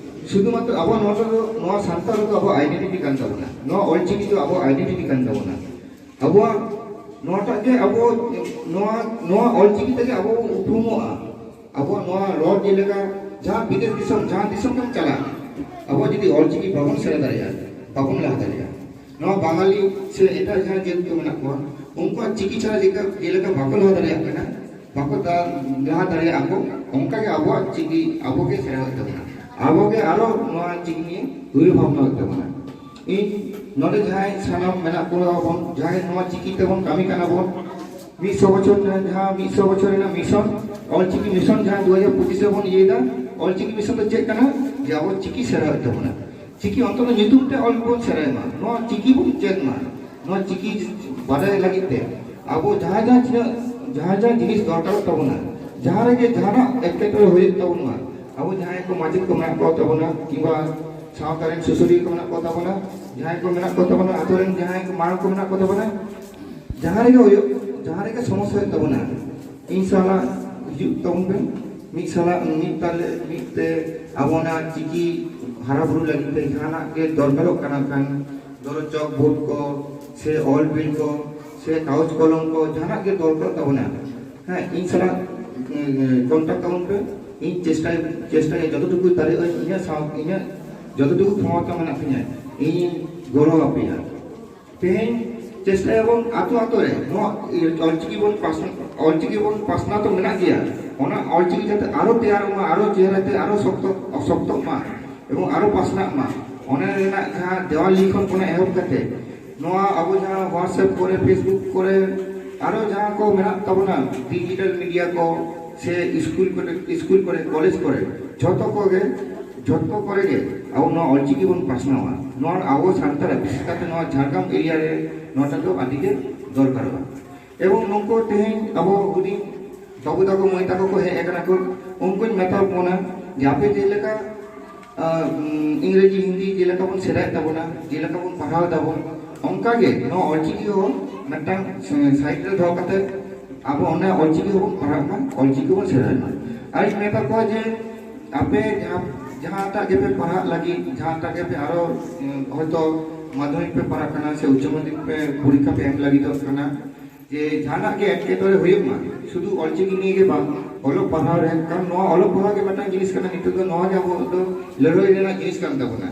ᱥᱩᱫᱷᱩ ᱢᱟᱛᱨᱚ ᱟᱵᱚ ᱱᱚᱣᱟ ᱫᱚ, ᱱᱚᱣᱟ ᱥᱟᱱᱛᱟᱲ ᱫᱚ ᱟᱵᱚ ᱟᱭᱰᱮᱱᱴᱤᱴᱤ ᱠᱟᱱ ᱛᱟᱵᱚᱱᱟ, ᱱᱚᱣᱟ ᱚᱞᱪᱤᱠᱤ ᱫᱚ ᱟᱵᱚ ᱟᱭᱰᱮᱱᱴᱤᱴᱤ ᱠᱟᱱ ᱛᱟᱵᱚᱱᱟ᱾ ᱟᱵᱚᱣᱟᱜ ᱱᱚᱣᱟᱴᱟᱜ ᱜᱮ ᱟᱵᱚ, ᱱᱚᱣᱟ, ᱱᱚᱣᱟ ᱚᱞᱪᱤᱠᱤ ᱛᱮᱜᱮ ᱟᱵᱚ ᱵᱚᱱ ᱩᱯᱨᱩᱢᱚᱜᱼᱟ᱾ ᱟᱵᱚᱣᱟᱜ ᱱᱚᱣᱟ ᱨᱚᱲ ᱡᱮᱞᱮᱠᱟ ᱡᱟᱦᱟᱸ ᱵᱤᱫᱮᱥ ᱫᱤᱥᱚᱢ, ᱡᱟᱦᱟᱸ ᱫᱤᱥᱚᱢ ᱜᱮᱢ ᱪᱟᱞᱟᱜ, ᱟᱵᱚ ᱡᱩᱫᱤ ᱚᱞᱪᱤᱠᱤ ᱵᱟᱵᱚᱱ ᱥᱮᱬᱟ ᱫᱟᱲᱮᱭᱟᱜᱼᱟ, ᱵᱟᱵᱚᱱ ᱞᱟᱦᱟ ᱫᱟᱲᱮᱭᱟᱜᱼᱟ᱾ ᱱᱚᱣᱟ ᱵᱟᱝᱟᱞᱤ ᱥᱮ ᱮᱴᱟᱜ ᱡᱟᱦᱟᱸ ᱡᱟᱹᱛ ᱠᱚ ᱢᱮᱱᱟᱜ ᱠᱚᱣᱟ, ᱩᱱᱠᱩᱣᱟᱜ ᱪᱤᱠᱤ ᱪᱷᱟᱲᱟ ᱡᱮᱞᱮᱠᱟ, ᱡᱮᱞᱮᱠᱟ ᱵᱟᱠᱚ ᱞᱟᱦᱟ ᱫᱟᱲᱮᱭᱟᱜ ᱠᱟᱱᱟ, ᱵᱟᱠᱚ ᱫᱟ-, ᱞᱟᱦᱟ ᱫᱟᱲᱮᱭᱟᱜᱼᱟ ᱠᱚ, ᱚᱱᱠᱟᱜᱮ ᱟᱵᱚᱣᱟᱜ ᱪᱤᱠᱤ ᱟᱵᱚᱜᱮ ᱥᱮᱬᱟ ᱦᱩᱭᱩᱜ ᱛᱟᱵᱚᱱᱟ᱾ ᱟᱵᱚᱜᱮ ᱟᱨᱚ ᱱᱚᱣᱟ ᱪᱤᱠᱤ ᱱᱤᱭᱮ ᱩᱭᱦᱟᱹᱨ ᱵᱷᱟᱵᱽᱱᱟ ᱦᱩᱭᱩᱜ ᱛᱟᱵᱚᱱᱟ᱾ ᱤᱧ ᱱᱚᱰᱮ ᱡᱟᱦᱟᱸᱭ ᱥᱟᱱᱟᱢ ᱢᱮᱱᱟᱜ ᱠᱚᱣᱟ ᱵᱚᱱ, ᱡᱟᱦᱟᱸᱭ ᱱᱚᱣᱟ ᱪᱤᱠᱤ ᱛᱮᱵᱚᱱ ᱠᱟᱹᱢᱤ ᱠᱟᱱᱟ ᱵᱚᱱ, ᱢᱤᱫ ᱥᱚ ᱵᱚᱪᱷᱚᱨ ᱨᱮᱱᱟᱜ ᱡᱟᱦᱟᱸ ᱢᱤᱫ ᱥᱚ ᱵᱚᱪᱷᱚᱨ ᱨᱮᱱᱟᱜ ᱢᱤᱥᱚᱱ, ᱚᱞᱪᱤᱠᱤ ᱢᱤᱥᱚᱱ ᱡᱟᱦᱟᱸ ᱫᱩ ᱦᱟᱡᱟᱨ ᱯᱚᱸᱪᱤᱥ ᱨᱮᱵᱚᱱ ᱤᱭᱟᱹᱭᱮᱫᱟ, ᱚᱞᱪᱤᱠᱤ ᱢᱤᱥᱚᱱ ᱫᱚ ᱪᱮᱫ ᱠᱟᱱᱟ? ᱡᱮ ᱟᱵᱚ ᱪᱤᱠᱤ ᱥᱮᱬᱟ ᱦᱩᱭᱩᱜ ᱛᱟᱵᱚᱱᱟ᱾ ᱪᱤᱠᱤ ᱚᱱᱛᱚᱛᱚ ᱧᱩᱛᱩᱢ ᱛᱮ ᱚᱞ ᱵᱚᱱ ᱥᱮᱬᱟᱭ ᱢᱟ, ᱱᱚᱣᱟ ᱪᱤᱠᱤ ᱵᱚᱱ ᱪᱮᱫ ᱢᱟ᱾ ᱱᱚᱣᱟ ᱪᱤᱠᱤ ᱵᱟᱰᱟᱭ ᱞᱟᱹᱜᱤᱫ ᱛᱮ ᱟᱵᱚ ᱡᱟᱦᱟᱸ ᱡᱟᱦᱟᱸ ᱛᱤᱱᱟᱹᱜ, ᱡᱟᱦᱟᱸ ᱡᱟᱦᱟᱸ ᱡᱤᱱᱤᱥ ᱫᱚᱨᱠᱟᱨᱚᱜ ᱛᱟᱵᱚᱱᱟ, ᱡᱟᱦᱟᱸ ᱨᱮᱜᱮ ᱡᱟᱦᱟᱱᱟᱜ ᱮᱴᱠᱮᱴᱚᱬᱮ ᱦᱩᱭᱩᱜ ᱛᱟᱵᱚᱱ ᱢᱟ, ᱟᱵᱚ ᱡᱟᱦᱟᱸᱭ ᱠᱚ ᱢᱟᱪᱮᱫ ᱠᱚ ᱢᱮᱱᱟᱜ ᱠᱚ ᱛᱟᱵᱚᱱᱟ, ᱠᱤᱝᱵᱟ ᱥᱟᱶᱛᱟ ᱨᱮᱱ ᱥᱩᱥᱟᱹᱨᱤᱭᱟᱹ ᱠᱚ ᱢᱮᱱᱟᱜ ᱠᱚ ᱛᱟᱵᱚᱱᱟ, ᱡᱟᱦᱟᱸᱭ ᱠᱚ ᱢᱮᱱᱟᱜ ᱠᱚ ᱛᱟᱵᱚᱱᱟ, ᱟᱛᱳ ᱨᱮᱱ ᱡᱟᱦᱟᱸᱭ ᱠᱚ ᱢᱟᱨᱟᱝ ᱠᱚ ᱢᱮᱱᱟᱜ ᱠᱚ ᱛᱟᱵᱚᱱᱟ, ᱡᱟᱦᱟᱸ ᱨᱮᱜᱮ ᱦᱩᱭᱩᱜ, ᱡᱟᱦᱟᱸ ᱨᱮᱜᱮ ᱥᱚᱢᱚᱥᱥᱟ ᱦᱩᱭᱩᱜ ᱛᱟᱵᱚᱱᱟ, ᱤᱧ ᱥᱟᱞᱟᱜ ᱦᱤᱡᱩᱜ ᱛᱟᱵᱚᱱ ᱯᱮ᱾ ᱢᱤᱫ ᱥᱟᱞᱟᱜ, ᱢᱤᱫ ᱛᱟᱞᱮ, ᱢᱤᱫ ᱛᱮ ᱟᱵᱚ ᱚᱱᱟ ᱪᱤᱠᱤ ᱦᱟᱨᱟ ᱵᱩᱨᱩ ᱞᱟᱹᱜᱤᱫ ᱛᱮ ᱡᱟᱦᱟᱱᱟᱜ ᱜᱮ ᱫᱚᱨᱠᱟᱨᱚᱜ ᱠᱟᱱᱟ ᱠᱷᱟᱱ, ᱫᱷᱚᱨᱚ ᱪᱚᱠ ᱵᱳᱨᱰ ᱠᱚ ᱥᱮ ᱚᱞ ᱵᱤᱞ ᱠᱚ ᱥᱮ ᱠᱟᱜᱚᱡᱽ ᱠᱚᱞᱚᱢ ᱠᱚ, ᱡᱟᱦᱟᱱᱟᱜ ᱜᱮ ᱫᱚᱨᱠᱟᱨᱚᱜ ᱛᱟᱵᱚᱱᱟ, ᱦᱮᱸ, ᱤᱧ ᱥᱟᱞᱟᱜ ᱠᱚᱱᱴᱟᱠᱴ ᱛᱟᱵᱚᱱ ᱯᱮ᱾ ᱤᱧ ᱪᱮᱥᱴᱟᱭ, ᱪᱮᱥᱴᱟᱭᱟ ᱡᱚᱛᱚᱴᱩᱠᱩ ᱫᱟᱲᱮᱭᱟᱜᱼᱟ, ᱤᱧᱟᱹᱜ ᱥᱟᱶ, ᱤᱧᱟᱹᱜ ᱡᱚᱛᱚᱴᱩᱠᱩ ᱠᱷᱚᱢᱚᱛᱟ ᱢᱮᱱᱟᱜ ᱛᱤᱧᱟᱹ, ᱤᱧᱤᱧ ᱜᱚᱲᱚ ᱟᱯᱮᱭᱟ᱾ ᱛᱮᱦᱮᱧ ᱪᱮᱥᱴᱟᱭᱟᱵᱚᱱ ᱟᱛᱳ ᱟᱛᱳ ᱨᱮ ᱱᱚᱣᱟ ᱚᱞᱪᱤᱠᱤ ᱵᱚᱱ ᱯᱟᱥᱱᱟᱣ, ᱚᱞᱪᱤᱠᱤ ᱵᱚᱱ ᱯᱟᱥᱱᱟᱣ ᱛᱚ ᱢᱮᱱᱟᱜ ᱜᱮᱭᱟ, ᱚᱱᱟ ᱚᱞᱪᱤᱠᱤ ᱡᱟᱛᱮ ᱟᱨᱚ ᱛᱮᱭᱟᱨᱚᱜ ᱢᱟ, ᱟᱨᱚ ᱪᱮᱦᱨᱟ ᱛᱮ ᱟᱨᱚ ᱥᱚᱠᱛᱚ, ᱥᱚᱠᱛᱚᱜ ᱢᱟ ᱮᱵᱚᱝ ᱟᱨᱚ ᱯᱟᱥᱱᱟᱜ ᱢᱟ᱾ ᱚᱱᱟ ᱨᱮᱱᱟᱜ ᱡᱟᱦᱟᱸ ᱫᱮᱣᱟᱞ ᱞᱤᱠᱷᱚᱱ ᱠᱷᱚᱱᱟᱜ ᱮᱦᱚᱵ ᱠᱟᱛᱮ ᱱᱚᱣᱟ ᱟᱵᱚ ᱡᱟᱦᱟᱸ WhatsApp ᱠᱚᱨᱮ, Facebook ᱠᱚᱨᱮ, ᱟᱨᱚ ᱡᱟᱦᱟᱸ ᱠᱚ ᱢᱮᱱᱟᱜ ᱛᱟᱵᱚᱱᱟ, ᱰᱤᱡᱤᱴᱟᱞ ᱢᱤᱰᱤᱭᱟ ᱠᱚ ᱥᱮ ᱥᱠᱩᱞ ᱠᱚᱨᱮ, ᱥᱠᱩᱞ ᱠᱚᱨᱮ, ᱠᱚᱞᱮᱡᱽ ᱠᱚᱨᱮ, ᱡᱷᱚᱛᱚ ᱠᱚᱜᱮ, ᱡᱷᱚᱛᱚ ᱠᱚᱨᱮ ᱜᱮ ᱟᱵᱚ ᱱᱚᱣᱟ ᱚᱞᱪᱤᱠᱤ ᱵᱚᱱ ᱯᱟᱥᱱᱟᱣᱟ᱾ ᱱᱚᱣᱟ ᱟᱵᱚ ᱥᱟᱱᱛᱟᱲᱟᱜ, ᱵᱤᱥᱮᱥ ᱠᱟᱛᱮ ᱱᱚᱣᱟ ᱡᱷᱟᱲᱜᱨᱟᱢ ᱮᱨᱤᱭᱟ ᱨᱮ ᱱᱚᱣᱟᱴᱟᱜ ᱫᱚ ᱟᱹᱰᱤ ᱜᱮ ᱫᱚᱨᱠᱟᱨᱚᱜᱼᱟ᱾ ᱮᱵᱚᱝ ᱱᱩᱠᱩ ᱛᱮᱦᱮᱧ ᱟᱵᱚ ᱦᱩᱰᱤᱧ ᱵᱟᱹᱵᱩ ᱛᱟᱠᱚ, ᱢᱟᱹᱭ ᱛᱟᱠᱚ ᱠᱚ ᱦᱮᱡ ᱟᱠᱟᱱᱟ ᱠᱚ, ᱩᱱᱠᱩᱧ ᱢᱮᱛᱟ ᱠᱚ ᱠᱟᱱᱟ ᱡᱮ ᱟᱯᱮ ᱡᱮᱞᱮᱠᱟ, ᱟᱸ, ᱩᱢ, ᱤᱝᱨᱮᱡᱤ, ᱦᱤᱱᱫᱤ ᱡᱮᱞᱮᱠᱟ ᱵᱚᱱ ᱥᱮᱬᱟᱭᱮᱫ ᱛᱟᱵᱚᱱᱟ, ᱡᱮᱞᱮᱠᱟ ᱵᱚᱱ ᱯᱟᱲᱦᱟᱣ ᱮᱫᱟᱵᱚᱱ, ᱚᱱᱠᱟᱜᱮ ᱱᱚᱣᱟ ᱚᱞᱪᱤᱠᱤ ᱦᱚᱸ ᱢᱤᱫᱴᱟᱝ ᱥᱟᱭᱤᱰ ᱨᱮ ᱫᱚᱦᱚ ᱠᱟᱛᱮ ᱟᱵᱚ ᱚᱱᱟ ᱚᱞᱪᱤᱠᱤ ᱦᱚᱸᱵᱚᱱ ᱯᱟᱲᱦᱟᱜ ᱢᱟ, ᱚᱞᱪᱤᱠᱤ ᱵᱚᱱ ᱥᱮᱬᱟᱭ ᱢᱟ᱾ ᱟᱨᱤᱧ ᱢᱮᱛᱟ ᱠᱚᱣᱟ ᱡᱮ ᱟᱯᱮ ᱡᱟᱦᱟᱸ, ᱡᱟᱦᱟᱸᱴᱟᱜ ᱜᱮᱯᱮ ᱯᱟᱲᱦᱟᱜ ᱞᱟᱹᱜᱤᱫ, ᱡᱟᱦᱟᱸᱴᱟᱜ ᱜᱮᱯᱮ ᱟᱨᱚ, ᱩᱢ, ᱦᱚᱭᱛᱚ ᱢᱟᱫᱽᱫᱷᱚᱢᱤᱠ ᱯᱮ ᱯᱟᱲᱦᱟᱜ ᱠᱟᱱᱟ ᱥᱮ ᱩᱪᱪᱚ ᱢᱟᱫᱽᱫᱷᱚᱢᱤᱠ ᱯᱮ ᱯᱚᱨᱤᱠᱠᱷᱟ ᱯᱮ ᱮᱢ ᱞᱟᱹᱜᱤᱫᱚᱜ ᱠᱟᱱᱟ, ᱡᱮ ᱡᱟᱦᱟᱱᱟᱜ ᱜᱮ ᱮᱴᱠᱮᱴᱚᱬᱮ ᱦᱩᱭᱩᱜ ᱢᱟ, ᱥᱩᱫᱷᱩ ᱚᱞᱪᱤᱠᱤ ᱱᱤᱭᱮ ᱜᱮ ᱵᱟᱝ, ᱚᱞᱚᱜ ᱯᱟᱲᱦᱟᱣ ᱨᱮ, ᱠᱟᱨᱚᱱ ᱱᱚᱣᱟ ᱚᱞᱚᱜ ᱯᱟᱲᱦᱟᱣ ᱜᱮ ᱢᱤᱫᱴᱟᱝ ᱡᱤᱱᱤᱥ ᱠᱟᱱᱟ, ᱱᱤᱛᱚᱜ ᱫᱚ ᱱᱚᱣᱟ ᱜᱮ ᱟᱵᱚ ᱫᱚ ᱞᱟᱹᱲᱦᱟᱹᱭ ᱨᱮᱱᱟᱜ ᱡᱤᱱᱤᱥ ᱠᱟᱱ ᱛᱟᱵᱚᱱᱟ᱾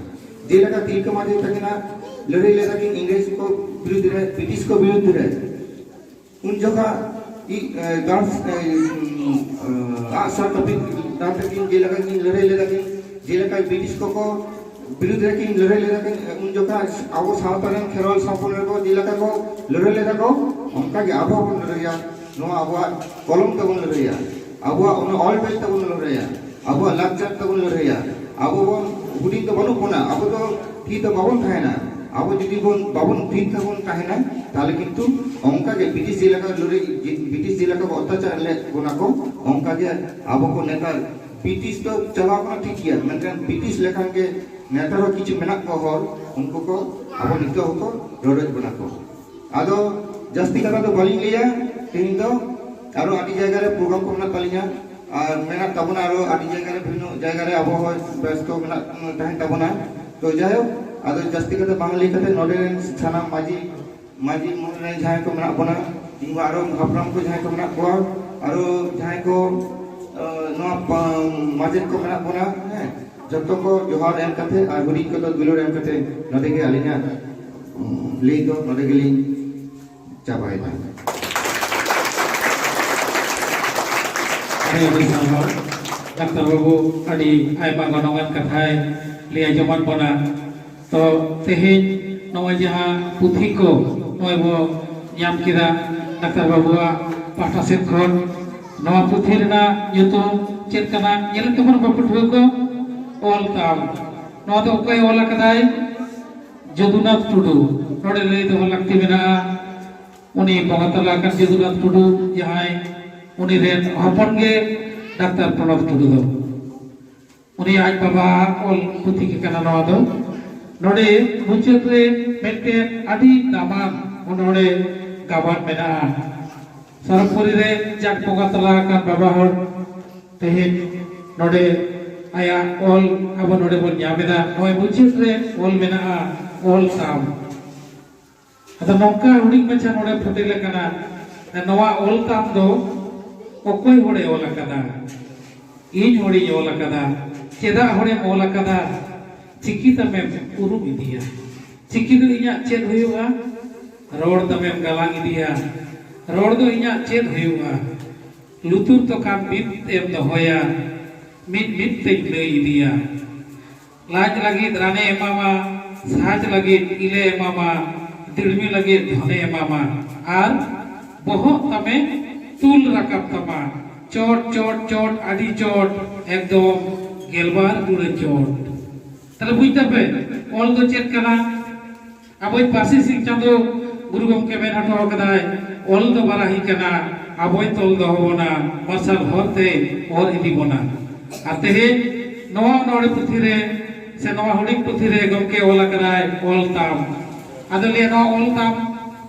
ᱡᱮᱞᱮᱠᱟ ᱛᱤᱞᱠᱟᱹ ᱢᱟᱹᱡᱷᱤ ᱛᱟᱹᱠᱤᱱᱟᱜ ᱞᱟᱹᱲᱦᱟᱹᱭ ᱞᱮᱫᱟ ᱠᱤᱱ ᱤᱝᱨᱮᱡᱽ ᱠᱚ ᱵᱤᱨᱩᱫᱽ ᱨᱮ, ᱵᱨᱤᱴᱤᱥ ᱠᱚ ᱵᱤᱨᱩᱫᱽ ᱨᱮ, ᱩᱱ ᱡᱚᱠᱷᱟ ᱤ-, ᱮ, ᱜᱟᱱ, ᱮ, ᱩᱢ, ᱮ, ᱟᱜᱼᱥᱟᱨ ᱠᱟᱹᱯᱤ ᱠᱟᱛᱮ ᱠᱤᱱ ᱡᱮᱞᱮᱠᱟ ᱠᱤᱱ ᱞᱟᱹᱲᱦᱟᱹᱭ ᱞᱮᱫᱟ ᱠᱤᱱ, ᱡᱮᱞᱮᱠᱟ ᱵᱨᱤᱴᱤᱥ ᱠᱚᱠᱚ, ᱵᱤᱨᱩᱫᱽ ᱨᱮᱠᱤᱱ ᱞᱟᱹᱲᱦᱟᱹᱭ ᱞᱮᱫᱟ ᱠᱤᱱ, ᱩᱱ ᱡᱚᱠᱷᱟ ᱟᱵᱚ ᱥᱟᱶᱛᱟ ᱨᱮᱱ ᱠᱷᱮᱨᱣᱟᱞ ᱦᱚᱯᱚᱱ ᱨᱮᱠᱚ ᱡᱮᱞᱮᱠᱟ ᱠᱚ ᱞᱟᱹᱲᱦᱟᱹᱭ ᱞᱮᱫᱟ ᱠᱚ, ᱚᱱᱠᱟ ᱜᱮ ᱟᱵᱚ ᱦᱚᱸᱵᱚᱱ ᱞᱟᱹᱲᱦᱟᱹᱭᱟ᱾ ᱱᱚᱣᱟ ᱟᱵᱚᱣᱟᱜ ᱠᱚᱞᱚᱢ ᱛᱮᱵᱚᱱ ᱞᱟᱹᱲᱦᱟᱹᱭᱟ, ᱟᱵᱚᱣᱟᱜ ᱚᱱᱟ ᱚᱞ ᱵᱮᱞ ᱛᱮᱵᱚᱱ ᱞᱟᱹᱲᱦᱟᱹᱭᱟ, ᱟᱵᱚᱣᱟᱜ ᱞᱟᱠᱪᱟᱨ ᱛᱮᱵᱚᱱ ᱞᱟᱹᱲᱦᱟᱹᱭᱟ᱾ ᱟᱵᱚ ᱵᱚᱱ, ᱦᱩᱰᱤᱧ ᱫᱚ ᱵᱟᱹᱱᱩᱜ ᱵᱚᱱᱟ, ᱟᱵᱚ ᱫᱚ ᱛᱷᱤᱨ ᱫᱚ ᱵᱟᱵᱚᱱ ᱛᱟᱦᱮᱱᱟ᱾ ᱟᱵᱚ ᱡᱩᱫᱤ ᱵᱚᱱ, ᱵᱟᱵᱚᱱ ᱛᱷᱤᱨ ᱛᱮᱵᱚᱱ ᱛᱟᱦᱮᱱᱟ, ᱛᱟᱦᱚᱞᱮ ᱠᱤᱱᱛᱩ ᱚᱱᱠᱟ ᱜᱮ ᱵᱨᱤᱴᱤᱥ ᱡᱮᱞᱮᱠᱟ ᱞᱟᱹᱲᱦᱟᱹᱭ, ᱵᱨᱤᱴᱤᱥ ᱡᱮᱞᱮᱠᱟ ᱠᱚ ᱚᱛᱛᱟᱪᱟᱨ ᱞᱮᱫ ᱵᱚᱱᱟ ᱠᱚ, ᱚᱱᱠᱟ ᱜᱮ ᱟᱵᱚ ᱠᱚ ᱱᱮᱛᱟᱨ, ᱵᱨᱤᱴᱤᱥ ᱫᱚ ᱪᱟᱞᱟᱣ ᱠᱟᱱᱟ ᱴᱷᱤᱠ ᱜᱮᱭᱟ, ᱢᱮᱱᱠᱷᱟᱱ ᱵᱨᱤᱴᱤᱥ ᱞᱮᱠᱟᱱ ᱜᱮ ᱱᱮᱛᱟᱨ ᱦᱚᱸ ᱠᱤᱪᱷᱩ ᱢᱮᱱᱟᱜ ᱠᱚᱣᱟ ᱦᱚᱲ, ᱩᱱᱠᱩ ᱠᱚ ᱟᱵᱚ ᱱᱤᱛᱚᱜ ᱦᱚᱸᱠᱚ ᱨᱚᱰᱚᱡ ᱵᱚᱱᱟ ᱠᱚ᱾ ᱟᱫᱚ ᱡᱟᱹᱥᱛᱤ ᱠᱟᱛᱷᱟ ᱫᱚ ᱵᱟᱹᱞᱤᱧ ᱞᱟᱹᱭᱟ ᱛᱮᱦᱮᱧ ᱫᱚ, ᱟᱨᱚ ᱟᱹᱰᱤ ᱡᱟᱭᱜᱟ ᱨᱮ ᱯᱨᱳᱜᱨᱟᱢ ᱠᱚ ᱢᱮᱱᱟᱜ ᱛᱟᱹᱞᱤᱧᱟ, ᱟᱨ ᱢᱮᱱᱟᱜ ᱛᱟᱵᱚᱱᱟ ᱟᱨᱚ ᱟᱹᱰᱤ ᱡᱟᱭᱜᱟ ᱨᱮ, ᱵᱤᱵᱷᱤᱱᱱᱚ ᱡᱟᱭᱜᱟ ᱨᱮ ᱟᱵᱚ ᱦᱚᱸ ᱵᱮᱥᱛᱚ ᱢᱮᱱᱟᱜ ᱛᱟᱦᱮᱱ ᱛᱟᱵᱚᱱᱟ᱾ ᱛᱚ ᱡᱟᱭᱦᱳᱠ, ᱟᱫᱚ ᱡᱟᱹᱥᱛᱤ ᱠᱟᱛᱷᱟ ᱵᱟᱝ ᱞᱟᱹᱭ ᱠᱟᱛᱮ ᱱᱚᱰᱮ ᱨᱮᱱ ᱥᱟᱱᱟᱢ ᱢᱟᱹᱡᱷᱤ ᱢᱟᱹᱡᱷᱤ ᱢᱚᱦᱚᱞ ᱨᱮᱱ ᱡᱟᱦᱟᱸᱭ ᱠᱚ ᱢᱮᱱᱟᱜ ᱵᱚᱱᱟ, ᱠᱤᱝᱵᱟ ᱟᱨᱚ ᱦᱟᱯᱲᱟᱢ ᱠᱚ ᱡᱟᱦᱟᱸᱭ ᱠᱚ ᱢᱮᱱᱟᱜ ᱠᱚᱣᱟ, ᱟᱨᱚ ᱡᱟᱦᱟᱸᱭ ᱠᱚ, ᱟᱸ, ᱱᱚᱣᱟ ᱯᱟ-, ᱢᱟᱪᱮᱫ ᱠᱚ ᱢᱮᱱᱟᱜ ᱵᱚᱱᱟ, ᱦᱮᱸ, ᱡᱚᱛᱚ ᱠᱚ ᱡᱚᱦᱟᱨ ᱮᱢ ᱠᱟᱛᱮ ᱟᱨ ᱦᱩᱰᱤᱧ ᱠᱚᱫᱚ ᱫᱩᱞᱟᱹᱲ ᱮᱢ ᱠᱟᱛᱮ ᱱᱚᱰᱮ ᱜᱮ ᱟᱹᱞᱤᱧᱟᱜ, ᱩᱸ, ᱞᱟᱹᱭ ᱫᱚ ᱱᱚᱰᱮ ᱜᱮᱞᱤᱧ ᱪᱟᱵᱟᱭᱮᱫᱟ᱾ ᱟᱹᱰᱤ ᱟᱹᱰᱤ ᱥᱟᱨᱦᱟᱣ ᱰᱟᱠᱛᱟᱨ ᱵᱟᱹᱵᱩ, ᱟᱹᱰᱤ ᱟᱭᱢᱟ ᱜᱚᱱᱚᱝᱟᱱ ᱠᱟᱛᱷᱟᱭ ᱞᱟᱹᱭ ᱟᱸᱡᱚᱢᱟᱫ ᱵᱚᱱᱟ᱾ ᱛᱚ ᱛᱮᱦᱮᱧ ᱱᱚᱜᱼᱚᱭ ᱡᱟᱦᱟᱸ ᱯᱩᱛᱷᱤ ᱠᱚ ᱱᱚᱜᱼᱚᱭ ᱵᱚ ᱧᱟᱢ ᱠᱮᱫᱟ ᱰᱟᱠᱛᱟᱨ ᱵᱟᱹᱵᱩᱣᱟᱜ ᱯᱟᱦᱴᱟ ᱥᱮᱫ ᱠᱷᱚᱱ, ᱱᱚᱣᱟ ᱯᱩᱛᱷᱤ ᱨᱮᱱᱟᱜ ᱧᱩᱛᱩᱢ ᱪᱮᱫ ᱠᱟᱱᱟ? ᱧᱮᱞᱮᱫ ᱛᱟᱵᱚᱱ ᱵᱚ ᱯᱟᱹᱴᱷᱩᱣᱟᱹ ᱠᱚ, ᱚᱞ ᱛᱟᱢ᱾ ᱱᱚᱣᱟ ᱫᱚ ᱚᱠᱚᱭ ᱚᱞ ᱟᱠᱟᱫᱟᱭ? ᱡᱚᱫᱩᱱᱟᱛᱷ ᱴᱩᱰᱩ᱾ ᱱᱚᱰᱮ ᱞᱟᱹᱭ ᱫᱚᱦᱚ ᱞᱟᱹᱠᱛᱤ ᱢᱮᱱᱟᱜᱼᱟ, ᱩᱱᱤ ᱵᱚᱸᱜᱟ ᱛᱟᱞᱟ ᱟᱠᱟᱱ ᱡᱚᱫᱩᱱᱟᱛᱷ ᱴᱩᱰᱩ, ᱡᱟᱦᱟᱸᱭ ᱩᱱᱤ ᱨᱮᱱ ᱦᱚᱯᱚᱱ ᱜᱮ ᱰᱟᱠᱛᱟᱨ ᱯᱨᱚᱱᱚᱵ ᱴᱩᱰᱩ ᱫᱚ᱾ ᱩᱱᱤ ᱟᱡ ᱵᱟᱵᱟ ᱚᱞ ᱯᱩᱛᱷᱤ ᱜᱮ ᱠᱟᱱᱟ ᱱᱚᱣᱟ ᱫᱚ᱾ ᱱᱚᱰᱮ ᱢᱩᱪᱟᱹᱫ ᱨᱮ ᱢᱤᱫᱴᱮᱱ ᱟᱹᱰᱤ ᱫᱟᱢᱟᱱ ᱚᱱᱚᱬᱦᱮ ᱜᱟᱵᱟᱱ ᱢᱮᱱᱟᱜᱼᱟ᱾ ᱥᱟᱨᱚᱜᱯᱩᱨᱤ ᱨᱮ ᱡᱟᱠ ᱵᱚᱸᱜᱟ ᱛᱟᱞᱟ ᱟᱠᱟᱱ ᱵᱟᱵᱟ ᱦᱚᱲ ᱛᱮᱦᱮᱧ ᱱᱚᱰᱮ ᱟᱭᱟᱜ ᱚᱞ ᱟᱵᱚ ᱱᱚᱰᱮ ᱵᱚᱱ ᱧᱟᱢ ᱮᱫᱟ᱾ ᱱᱚᱜᱼᱚᱭ ᱢᱩᱪᱟᱹᱫ ᱨᱮ ᱚᱞ ᱢᱮᱱᱟᱜᱼᱟ, "ᱚᱞ ᱛᱟᱢ"᱾ ᱟᱫᱚ ᱱᱚᱝᱠᱟ ᱦᱩᱰᱤᱧ ᱢᱟᱪᱷᱟ ᱱᱚᱰᱮ ᱯᱷᱩᱴᱮᱞ ᱟᱠᱟᱱᱟ᱾ ᱱᱚᱣᱟ ᱚᱞ ᱛᱟᱢ ᱫᱚ ᱚᱠᱚᱭ ᱦᱚᱲᱮ ᱚᱞ ᱟᱠᱟᱫᱟ? ᱤᱧ ᱦᱚᱲᱤᱧ ᱚᱞ ᱟᱠᱟᱫᱟ᱾ ᱪᱮᱫᱟᱜ ᱦᱚᱲᱮᱢ ᱚᱞ ᱟᱠᱟᱫᱟ? ᱪᱤᱠᱤ ᱛᱟᱢᱮᱢ ᱩᱨᱩᱢ ᱤᱫᱤᱭᱟ᱾ ᱪᱤᱠᱤ ᱫᱚ ᱤᱧᱟᱜ ᱪᱮᱫ ᱦᱩᱭᱩᱜᱼᱟ? ᱨᱚᱲ ᱛᱟᱢᱮᱢ ᱜᱟᱞᱟᱝ ᱤᱫᱤᱭᱟ᱾ ᱨᱚᱲ ᱫᱚ ᱤᱧᱟᱜ ᱪᱮᱫ ᱦᱩᱭᱩᱜᱼᱟ? ᱞᱩᱛᱩᱨ ᱛᱚᱠᱟᱱ ᱢᱤᱫ ᱛᱮᱢ ᱫᱚᱦᱚᱭᱟ, ᱢᱤᱫ ᱢᱤᱫ ᱛᱮᱧ ᱞᱟᱹᱭ ᱤᱫᱤᱭᱟ᱾ ᱞᱟᱡ ᱞᱟᱹᱜᱤᱫ ᱨᱟᱱᱮ ᱮᱢᱟᱢᱟ, ᱥᱟᱡᱽ ᱞᱟᱹᱜᱤᱫ ᱤᱞᱮ ᱮᱢᱟᱢᱟ, ᱫᱤᱲᱢᱤ ᱞᱟᱹᱜᱤᱫ ᱫᱷᱚᱱᱮ ᱮᱢᱟᱢᱟ, ᱟᱨ ᱵᱚᱦᱚᱜ ᱛᱟᱢᱮ ᱛᱩᱞ ᱨᱟᱠᱟᱵ ᱛᱟᱢᱟ᱾ ᱪᱚᱴ, ᱪᱚᱴ, ᱪᱚᱴ, ᱟᱹᱰᱤ ᱪᱚᱴ, ᱮᱠᱫᱚᱢ ᱜᱮᱞᱵᱟᱨ ᱴᱩᱲᱟᱹ ᱪᱚᱴ᱾ ᱛᱟᱦᱞᱮ ᱵᱩᱡ ᱫᱟᱯᱮ, ᱚᱞ ᱫᱚ ᱪᱮᱫ ᱠᱟᱱᱟ? ᱟᱵᱚᱭᱤᱡ ᱯᱟᱹᱨᱥᱤ ᱥᱤᱧ ᱪᱟᱸᱫᱚ ᱜᱩᱨᱩ ᱜᱚᱢᱠᱮ ᱢᱮᱱ ᱦᱚᱴᱚ ᱟᱠᱟᱫᱟᱭ, "ᱚᱞ ᱫᱚ ᱵᱟᱨᱟᱦᱤ ᱠᱟᱱᱟ, ᱟᱵᱚᱭ ᱛᱚᱞ ᱫᱚᱦᱚ ᱵᱚᱱᱟ, ᱢᱟᱨᱥᱟᱞ ᱦᱚᱨ ᱛᱮ ᱚᱨ ᱤᱫᱤ ᱵᱚᱱᱟ᱾" ᱟᱨ ᱛᱮᱦᱮᱧ ᱱᱚᱣᱟ ᱚᱱᱚᱬᱦᱮ ᱯᱩᱛᱷᱤ ᱨᱮ ᱥᱮ ᱱᱚᱣᱟ ᱦᱩᱰᱤᱧ ᱯᱩᱛᱷᱤ ᱨᱮ ᱜᱚᱢᱠᱮ ᱚᱞ ᱟᱠᱟᱫᱟᱭ, ᱚᱞ ᱛᱟᱢ᱾ ᱟᱫᱚ ᱞᱟᱹᱭᱟ, ᱱᱚᱣᱟ ᱚᱞ ᱛᱟᱢ,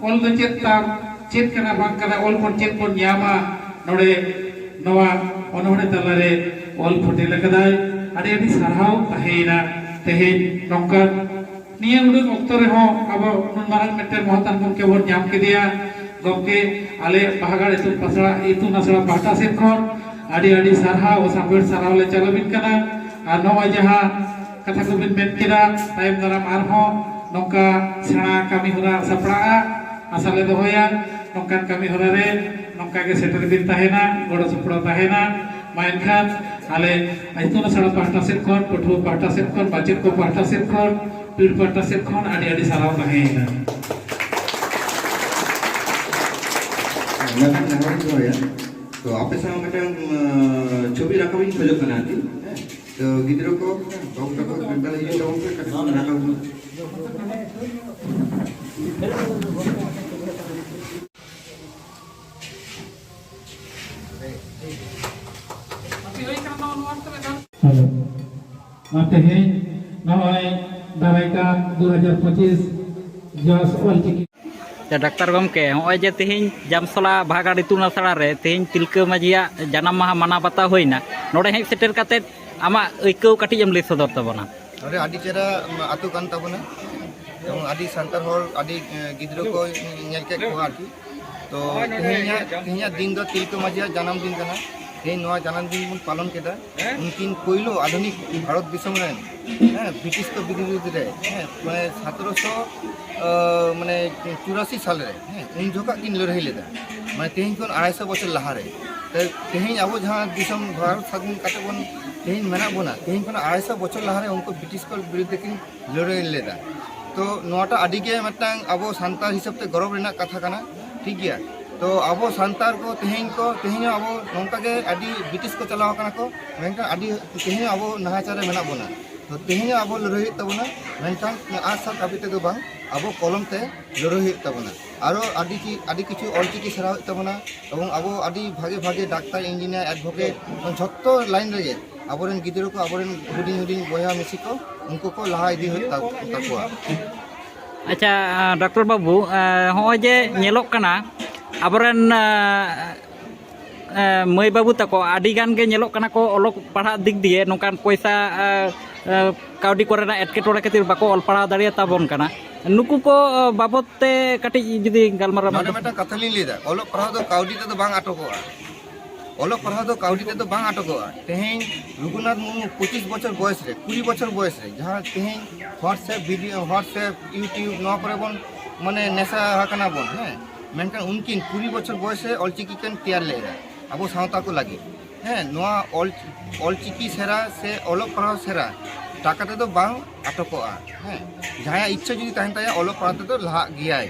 ᱚᱞ ᱫᱚ ᱪᱮᱫ ᱛᱟᱢ, ᱪᱮᱫ ᱠᱟᱱᱟ ᱵᱟᱝ ᱠᱟᱱᱟ, ᱚᱞ ᱠᱷᱚᱱ ᱪᱮᱫ ᱵᱚᱱ ᱧᱟᱢᱟ? ᱱᱚᱰᱮ ᱱᱚᱣᱟ ᱚᱱᱚᱬᱦᱮ ᱛᱟᱞᱟᱨᱮ ᱚᱞ ᱯᱷᱚᱴᱮᱞ ᱟᱠᱟᱫᱟᱭ᱾ ᱟᱹᱰᱤ ᱟᱹᱰᱤ ᱥᱟᱨᱦᱟᱣ ᱛᱟᱦᱮᱸᱭᱮᱱᱟ᱾ ᱛᱮᱦᱮᱧ ᱱᱚᱝᱠᱟᱱ ᱱᱤᱭᱟᱹ ᱩᱰᱟᱹᱝ ᱚᱠᱛᱚ ᱨᱮᱦᱚᱸ ᱟᱵᱚ ᱱᱩᱱ ᱢᱟᱨᱟᱝ ᱢᱤᱫᱴᱮᱱ ᱢᱚᱦᱚᱛᱟᱱ ᱜᱚᱢᱠᱮ ᱵᱚᱱ ᱧᱟᱢ ᱠᱮᱫᱮᱭᱟ᱾ ᱜᱚᱢᱠᱮ, ᱟᱞᱮ ᱵᱟᱦᱟᱜᱟᱲ ᱤᱛᱩᱱ ᱟᱥᱲᱟ, ᱤᱛᱩᱱ ᱟᱥᱲᱟ ᱯᱟᱦᱴᱟ ᱥᱮᱫ ᱠᱷᱚᱱ ᱟᱹᱰᱤ ᱟᱹᱰᱤ ᱥᱟᱨᱦᱟᱣ, ᱥᱟᱨᱦᱟᱣ ᱞᱮ ᱪᱟᱞ ᱟᱹᱵᱤᱱ ᱠᱟᱱᱟ᱾ ᱟᱨ ᱱᱚᱜᱼᱚᱭ ᱡᱟᱦᱟᱸ ᱠᱟᱛᱷᱟ ᱠᱚᱵᱤᱱ ᱢᱮᱱ ᱠᱮᱫᱟ, ᱛᱟᱭᱚᱢ ᱫᱟᱨᱟᱢ ᱟᱨᱦᱚᱸ ᱱᱚᱝᱠᱟ ᱥᱮᱬᱟ ᱠᱟᱹᱢᱤ ᱦᱚᱨᱟ ᱥᱟᱯᱲᱟᱜᱼᱟ, ᱟᱥᱟ ᱞᱮ ᱫᱚᱦᱚᱭᱟ᱾ ᱱᱚᱝᱠᱟᱱ ᱠᱟᱹᱢᱤ ᱦᱚᱨᱟ ᱨᱮ ᱱᱚᱝᱠᱟ ᱜᱮ ᱥᱮᱴᱮᱨ ᱵᱤᱱ ᱛᱟᱦᱮᱱᱟ, ᱜᱚᱲᱚ ᱥᱚᱯᱚᱦᱚᱫ ᱛᱟᱦᱮᱱᱟ᱾ ᱢᱟ ᱮᱱᱠᱷᱟᱱ ᱟᱞᱮ ᱤᱛᱩᱱ ᱟᱥᱲᱟ ᱯᱟᱦᱴᱟ ᱥᱮᱫ ᱠᱷᱚᱱ, ᱯᱟᱹᱴᱷᱩᱣᱟᱹ ᱯᱟᱦᱴᱟ ᱥᱮᱫ ᱠᱷᱚᱱ, ᱢᱟᱪᱮᱫ ᱠᱚ ᱯᱟᱦᱴᱟ ᱥᱮᱫ ᱠᱷᱚᱱ, ᱯᱤᱲ ᱯᱟᱦᱴᱟ ᱥᱮᱫ ᱠᱷᱚᱱ ᱟᱹᱰᱤ ᱟᱹᱰᱤ ᱥᱟᱨᱦᱟᱣ ᱛᱟᱦᱮᱸᱭᱮᱱᱟ᱾ ᱢᱮᱱᱠᱷᱟᱱ ᱱᱮᱦᱚᱨ ᱤᱧ ᱫᱚᱦᱚᱭᱟ, ᱛᱚ ᱟᱯᱮ ᱥᱟᱶ ᱢᱤᱫᱴᱟᱝ, ᱟᱸ, ᱪᱷᱚᱵᱤ ᱨᱟᱠᱟᱵ ᱤᱧ ᱠᱷᱚᱡᱚᱜ ᱠᱟᱱᱟ ᱟᱨᱠᱤ᱾ ᱦᱮᱸ? ᱛᱚ ᱜᱤᱫᱽᱨᱟᱹ ᱠᱚ, ᱵᱟᱹᱵᱩ ᱛᱟᱠᱚ, ᱢᱮᱱᱴᱟᱞ ᱦᱤᱡᱩᱜ ᱛᱟᱵᱚᱱ ᱯᱮ, ᱠᱟᱹᱴᱤᱡ ᱵᱚᱱ ᱨᱟᱠᱟᱵ ᱢᱟ᱾ ᱦᱮᱞᱳ᱾ ᱢᱟ ᱛᱮᱦᱮᱧ ᱱᱚᱜᱼᱚᱭ ᱫᱟᱨᱟᱭ ᱠᱟᱱ ᱫᱩ ᱦᱟᱡᱟᱨ ᱯᱚᱸᱪᱤᱥ ᱡᱚᱥ ᱚᱞᱪᱤᱠᱤ᱾ ᱟᱪᱪᱷᱟ, ᱰᱟᱠᱛᱟᱨ ᱜᱚᱢᱠᱮ, ᱱᱚᱜᱼᱚᱭ ᱡᱮ ᱛᱮᱦᱮᱧ ᱡᱟᱢᱥᱚᱞᱟ ᱵᱟᱦᱟᱜᱟᱲ ᱤᱛᱩᱱ ᱟᱥᱲᱟ ᱨᱮ ᱛᱮᱦᱮᱧ ᱛᱤᱞᱠᱟᱹ ᱢᱟᱹᱡᱷᱤᱭᱟᱜ ᱡᱟᱱᱟᱢ ᱢᱟᱦᱟ ᱢᱟᱱᱟᱣ ᱵᱟᱛᱟᱣ ᱦᱩᱭᱱᱟ, ᱱᱚᱰᱮ ᱦᱮᱡ ᱥᱮᱴᱮᱨ ᱠᱟᱛᱮᱫ ᱟᱢᱟᱜ ᱟᱹᱭᱠᱟᱹᱣ ᱠᱟᱹᱴᱤᱡ ᱮᱢ ᱞᱟᱹᱭ ᱥᱚᱫᱚᱨ ᱛᱟᱵᱚᱱᱟ᱾ ᱱᱚᱰᱮ ᱟᱹᱰᱤ ᱪᱮᱦᱨᱟ ᱟᱹᱛᱩ ᱠᱟᱱ ᱛᱟᱵᱚᱱᱟ, ᱮᱵᱚᱝ ᱟᱹᱰᱤ ᱥᱟᱱᱛᱟᱲ ᱦᱚᱲ, ᱟᱹᱰᱤ, ᱮ, ᱜᱤᱫᱽᱨᱟᱹ ᱠᱚ ᱧᱮᱞ ᱠᱮᱫ ᱠᱚᱣᱟ ᱟᱨᱠᱤ᱾ ᱛᱚ ᱛᱮᱦᱮᱧᱟᱜ, ᱛᱮᱦᱮᱧᱟᱜ ᱫᱤᱱ ᱫᱚ ᱛᱤᱞᱠᱟᱹ ᱢᱟᱹᱡᱷᱤᱭᱟᱜ ᱡᱟᱱᱟᱢ ᱫᱤᱱ ᱠᱟᱱᱟ᱾ ᱛᱮᱦᱮᱧ ᱱᱚᱣᱟ ᱡᱟᱱᱟᱢ ᱫᱤᱱ ᱵᱚᱱ ᱯᱟᱞᱚᱱ ᱠᱮᱫᱟ᱾ ᱩᱱᱠᱤᱱ ᱯᱳᱭᱞᱳ ᱟᱫᱷᱩᱱᱤᱠ ᱵᱷᱟᱨᱚᱛ ᱫᱤᱥᱚᱢ ᱨᱮᱱ, ᱦᱮᱸ, ᱵᱨᱤᱴᱤᱥ ᱠᱚ ᱵᱤᱨᱩᱫᱷ ᱨᱮ, ᱦᱮᱸ, ᱢᱟᱱᱮ ᱥᱟᱛᱮᱨᱚᱥᱚ, ᱟᱸ, ᱢᱟᱱᱮ ᱪᱩᱨᱟᱥᱤ ᱥᱟᱞ ᱨᱮ, ᱦᱮᱸ, ᱩᱱ ᱡᱚᱠᱷᱟᱜ ᱠᱤᱱ ᱞᱟᱹᱲᱦᱟᱹᱭ ᱞᱮᱫᱟ᱾ ᱢᱟᱱᱮ ᱛᱮᱦᱮᱧ ᱠᱷᱚᱱ ᱟᱲᱟᱭᱥᱚ ᱵᱚᱪᱷᱚᱨ ᱞᱟᱦᱟᱨᱮ᱾ ᱛᱮ-, ᱛᱮᱦᱮᱧ ᱟᱵᱚ ᱡᱟᱦᱟᱸ ᱫᱤᱥᱚᱢ ᱵᱷᱟᱨᱚᱛ ᱥᱟᱫᱷᱤᱱ ᱠᱟᱛᱮ ᱵᱚᱱ ᱛᱮᱦᱮᱧ ᱢᱮᱱᱟᱜ ᱵᱚᱱᱟ, ᱛᱮᱦᱮᱧ ᱠᱷᱚᱱ ᱟᱲᱟᱭᱥᱚ ᱵᱚᱪᱷᱚᱨ ᱞᱟᱦᱟᱨᱮ ᱩᱱᱠᱩ ᱵᱨᱤᱴᱤᱥ ᱠᱚ ᱵᱤᱨᱩᱫᱷ ᱨᱮ ᱠᱤᱱ ᱞᱟᱹᱲᱦᱟᱹᱭ ᱞᱮᱫᱟ᱾ ᱛᱚ ᱱᱚᱣᱟᱴᱟᱜ ᱟᱹᱰᱤ ᱜᱮ ᱢᱤᱫᱴᱟᱝ ᱟᱵᱚ ᱥᱟᱱᱛᱟᱲ ᱦᱤᱥᱟᱹᱵ ᱛᱮ ᱜᱚᱨᱚᱵᱽ ᱨᱮᱱᱟᱜ ᱠᱟᱛᱷᱟ ᱠᱟᱱᱟ, ᱴᱷᱤᱠ ᱜᱮᱭᱟ᱾ ᱛᱚ ᱟᱵᱚ ᱥᱟᱱᱛᱟᱲ ᱠᱚ ᱛᱮᱦᱮᱧ ᱠᱚ, ᱛᱮᱦᱮᱧ ᱦᱚᱸ ᱟᱵᱚ ᱱᱚᱝᱠᱟ ᱜᱮ ᱟᱹᱰᱤ ᱵᱨᱤᱴᱤᱥ ᱠᱚ ᱪᱟᱞᱟᱣ ᱟᱠᱟᱱᱟ ᱠᱚ, ᱢᱮᱱᱠᱷᱟᱱ ᱟᱹᱰᱤ, ᱛᱮᱦᱮᱧ ᱦᱚᱸ ᱟᱵᱚ ᱱᱟᱦᱟᱪᱟᱨ ᱨᱮ ᱢᱮᱱᱟᱜ ᱵᱚᱱᱟ᱾ ᱛᱚ ᱛᱮᱦᱮᱧ ᱦᱚᱸ ᱟᱵᱚ ᱞᱟᱹᱲᱦᱟᱹᱭ ᱦᱩᱭᱩᱜ ᱛᱟᱵᱚᱱᱟ, ᱢᱮᱱᱠᱷᱟᱱ ᱟᱜᱼᱥᱟᱨ ᱠᱟᱹᱯᱤ ᱛᱮᱫᱚ ᱵᱟᱝ, ᱟᱵᱚ ᱠᱚᱞᱚᱢ ᱛᱮ ᱞᱟᱹᱲᱦᱟᱹᱭ ᱦᱩᱭᱩᱜ ᱛᱟᱵᱚᱱᱟ᱾ ᱟᱨᱚ ᱟᱹᱰᱤ ᱠᱤ-, ᱟᱹᱰᱤ ᱠᱤᱪᱷᱩ ᱚᱞᱪᱤᱠᱤ ᱥᱮᱬᱟ ᱦᱩᱭᱩᱜ ᱛᱟᱵᱚᱱᱟ, ᱮᱵᱚᱝ ᱟᱵᱚ ᱟᱹᱰᱤ ᱵᱷᱟᱜᱮ ᱵᱷᱟᱜᱮ ᱰᱟᱠᱛᱟᱨ, ᱤᱧᱡᱤᱱᱤᱭᱟᱨ, ᱮᱰᱵᱷᱳᱠᱮᱴ, ᱡᱷᱚᱛᱚ ᱞᱟᱭᱤᱱ ᱨᱮᱜᱮ ᱟᱵᱚᱨᱮᱱ ᱜᱤᱫᱽᱨᱟᱹ ᱠᱚ, ᱟᱵᱚᱨᱮᱱ ᱦᱩᱰᱤᱧ ᱦᱩᱰᱤᱧ ᱵᱚᱭᱦᱟ ᱢᱤᱥᱤ ᱠᱚ, ᱩᱱᱠᱩ ᱠᱚ ᱞᱟᱦᱟ ᱤᱫᱤ ᱦᱩᱭᱩᱜ ᱛᱟ- ᱛᱟᱠᱚᱣᱟ᱾ ᱟᱪᱪᱷᱟ, ᱰᱟᱠᱛᱟᱨ ᱵᱟᱹᱵᱩ, ᱮ, ᱦᱚᱸᱜᱼᱚᱭ ᱡᱮ ᱧᱮᱞᱚᱜ ᱠᱟᱱᱟ, ᱟᱵᱚᱨᱮᱱ, ᱮ, ᱮ, ᱢᱟᱹᱭ ᱵᱟᱹᱵᱩ ᱛᱟᱠᱚ ᱟᱹᱰᱤ ᱜᱟᱱ ᱜᱮ ᱧᱮᱞᱚᱜ ᱠᱟᱱᱟ ᱠᱚ ᱚᱞᱚᱜ ᱯᱟᱲᱦᱟᱜ ᱫᱤᱠ ᱫᱤᱭᱮ ᱱᱚᱝᱠᱟᱱ ᱯᱚᱭᱥᱟ, ᱮ, ᱮ, ᱠᱟᱹᱣᱰᱤ ᱠᱚᱨᱮᱱᱟᱜ ᱮᱴᱠᱮᱴᱚᱬᱮ ᱠᱷᱟᱹᱛᱤᱨ ᱵᱟᱠᱚ ᱚᱞ ᱯᱟᱲᱦᱟᱣ ᱫᱟᱲᱮᱭᱟᱛᱟᱵᱚᱱ ᱠᱟᱱᱟ᱾ ᱱᱩᱠᱩ ᱠᱚ, ᱮ, ᱵᱟᱵᱚᱫ ᱛᱮ ᱠᱟᱹᱴᱤᱡ ᱡᱩᱫᱤ ᱜᱟᱞᱢᱟᱨᱟᱣ ᱱᱚᱰᱮ ᱢᱟᱰᱚ- ᱢᱤᱫᱴᱟᱝ ᱠᱟᱛᱷᱟ ᱞᱤᱧ ᱞᱟᱹᱭᱫᱟ, ᱚᱞᱚᱜ ᱯᱟᱲᱦᱟᱣ ᱫᱚ ᱠᱟᱹᱣᱰᱤ ᱛᱮᱫᱚ ᱵᱟᱝ ᱟᱴᱚᱠᱚᱜᱼᱟ᱾ ᱚᱞᱚᱜ ᱯᱟᱲᱦᱟᱣ ᱫᱚ ᱠᱟᱹᱣᱰᱤ ᱛᱮᱫᱚ ᱵᱟᱝ ᱟᱴᱚᱠᱚᱜᱼᱟ᱾ ᱛᱮᱦᱮᱧ ᱨᱚᱜᱷᱩᱱᱟᱛᱷ ᱢᱩᱨᱢᱩ ᱯᱚᱸᱪᱤᱥ ᱵᱚᱪᱷᱚᱨ ᱵᱚᱭᱮᱥ ᱨᱮ, ᱠᱩᱲᱤ ᱵᱚᱪᱷᱚᱨ ᱵᱚᱭᱮᱥ ᱨᱮ, ᱡᱟᱦᱟᱸ ᱛᱮᱦᱮᱧ WhatsApp video, WhatsApp, YouTube ᱱᱚᱣᱟ ᱠᱚᱨᱮ ᱵᱚᱱ ᱢᱟᱱᱮ ᱱᱮᱥᱟ ᱟᱠᱟᱱᱟ ᱵᱚᱱ, ᱦᱮᱸ, ᱢᱮᱱᱠᱷᱟᱱ ᱩᱱᱠᱤᱱ ᱠᱩᱲᱤ ᱵᱚᱪᱷᱚᱨ ᱵᱚᱭᱮᱥ ᱨᱮ ᱚᱞᱪᱤᱠᱤ ᱠᱤᱱ ᱛᱮᱭᱟᱨ ᱞᱮᱫᱟ ᱟᱵᱚ ᱥᱟᱶᱛᱟ ᱠᱚ ᱞᱟᱹᱜᱤᱫ᱾ ᱦᱮᱸ, ᱱᱚᱣᱟ ᱚᱞ, ᱚᱞᱪᱤᱠᱤ ᱥᱮᱬᱟ ᱥᱮ ᱚᱞᱚᱜ ᱯᱟᱲᱦᱟᱣ ᱥᱮᱬᱟ ᱴᱟᱠᱟ ᱛᱮᱫᱚ ᱵᱟᱝ ᱟᱴᱚᱠᱚᱜᱼᱟ᱾ ᱦᱮᱸ, ᱡᱟᱦᱟᱸᱭᱟᱜ ᱤᱪᱪᱷᱟᱹ ᱡᱩᱫᱤ ᱛᱟᱦᱮᱱ ᱛᱟᱭᱟ, ᱚᱞᱚᱜ ᱯᱟᱲᱦᱟᱣ ᱛᱮᱫᱚ ᱞᱟᱦᱟᱜ ᱜᱮᱭᱟᱭ᱾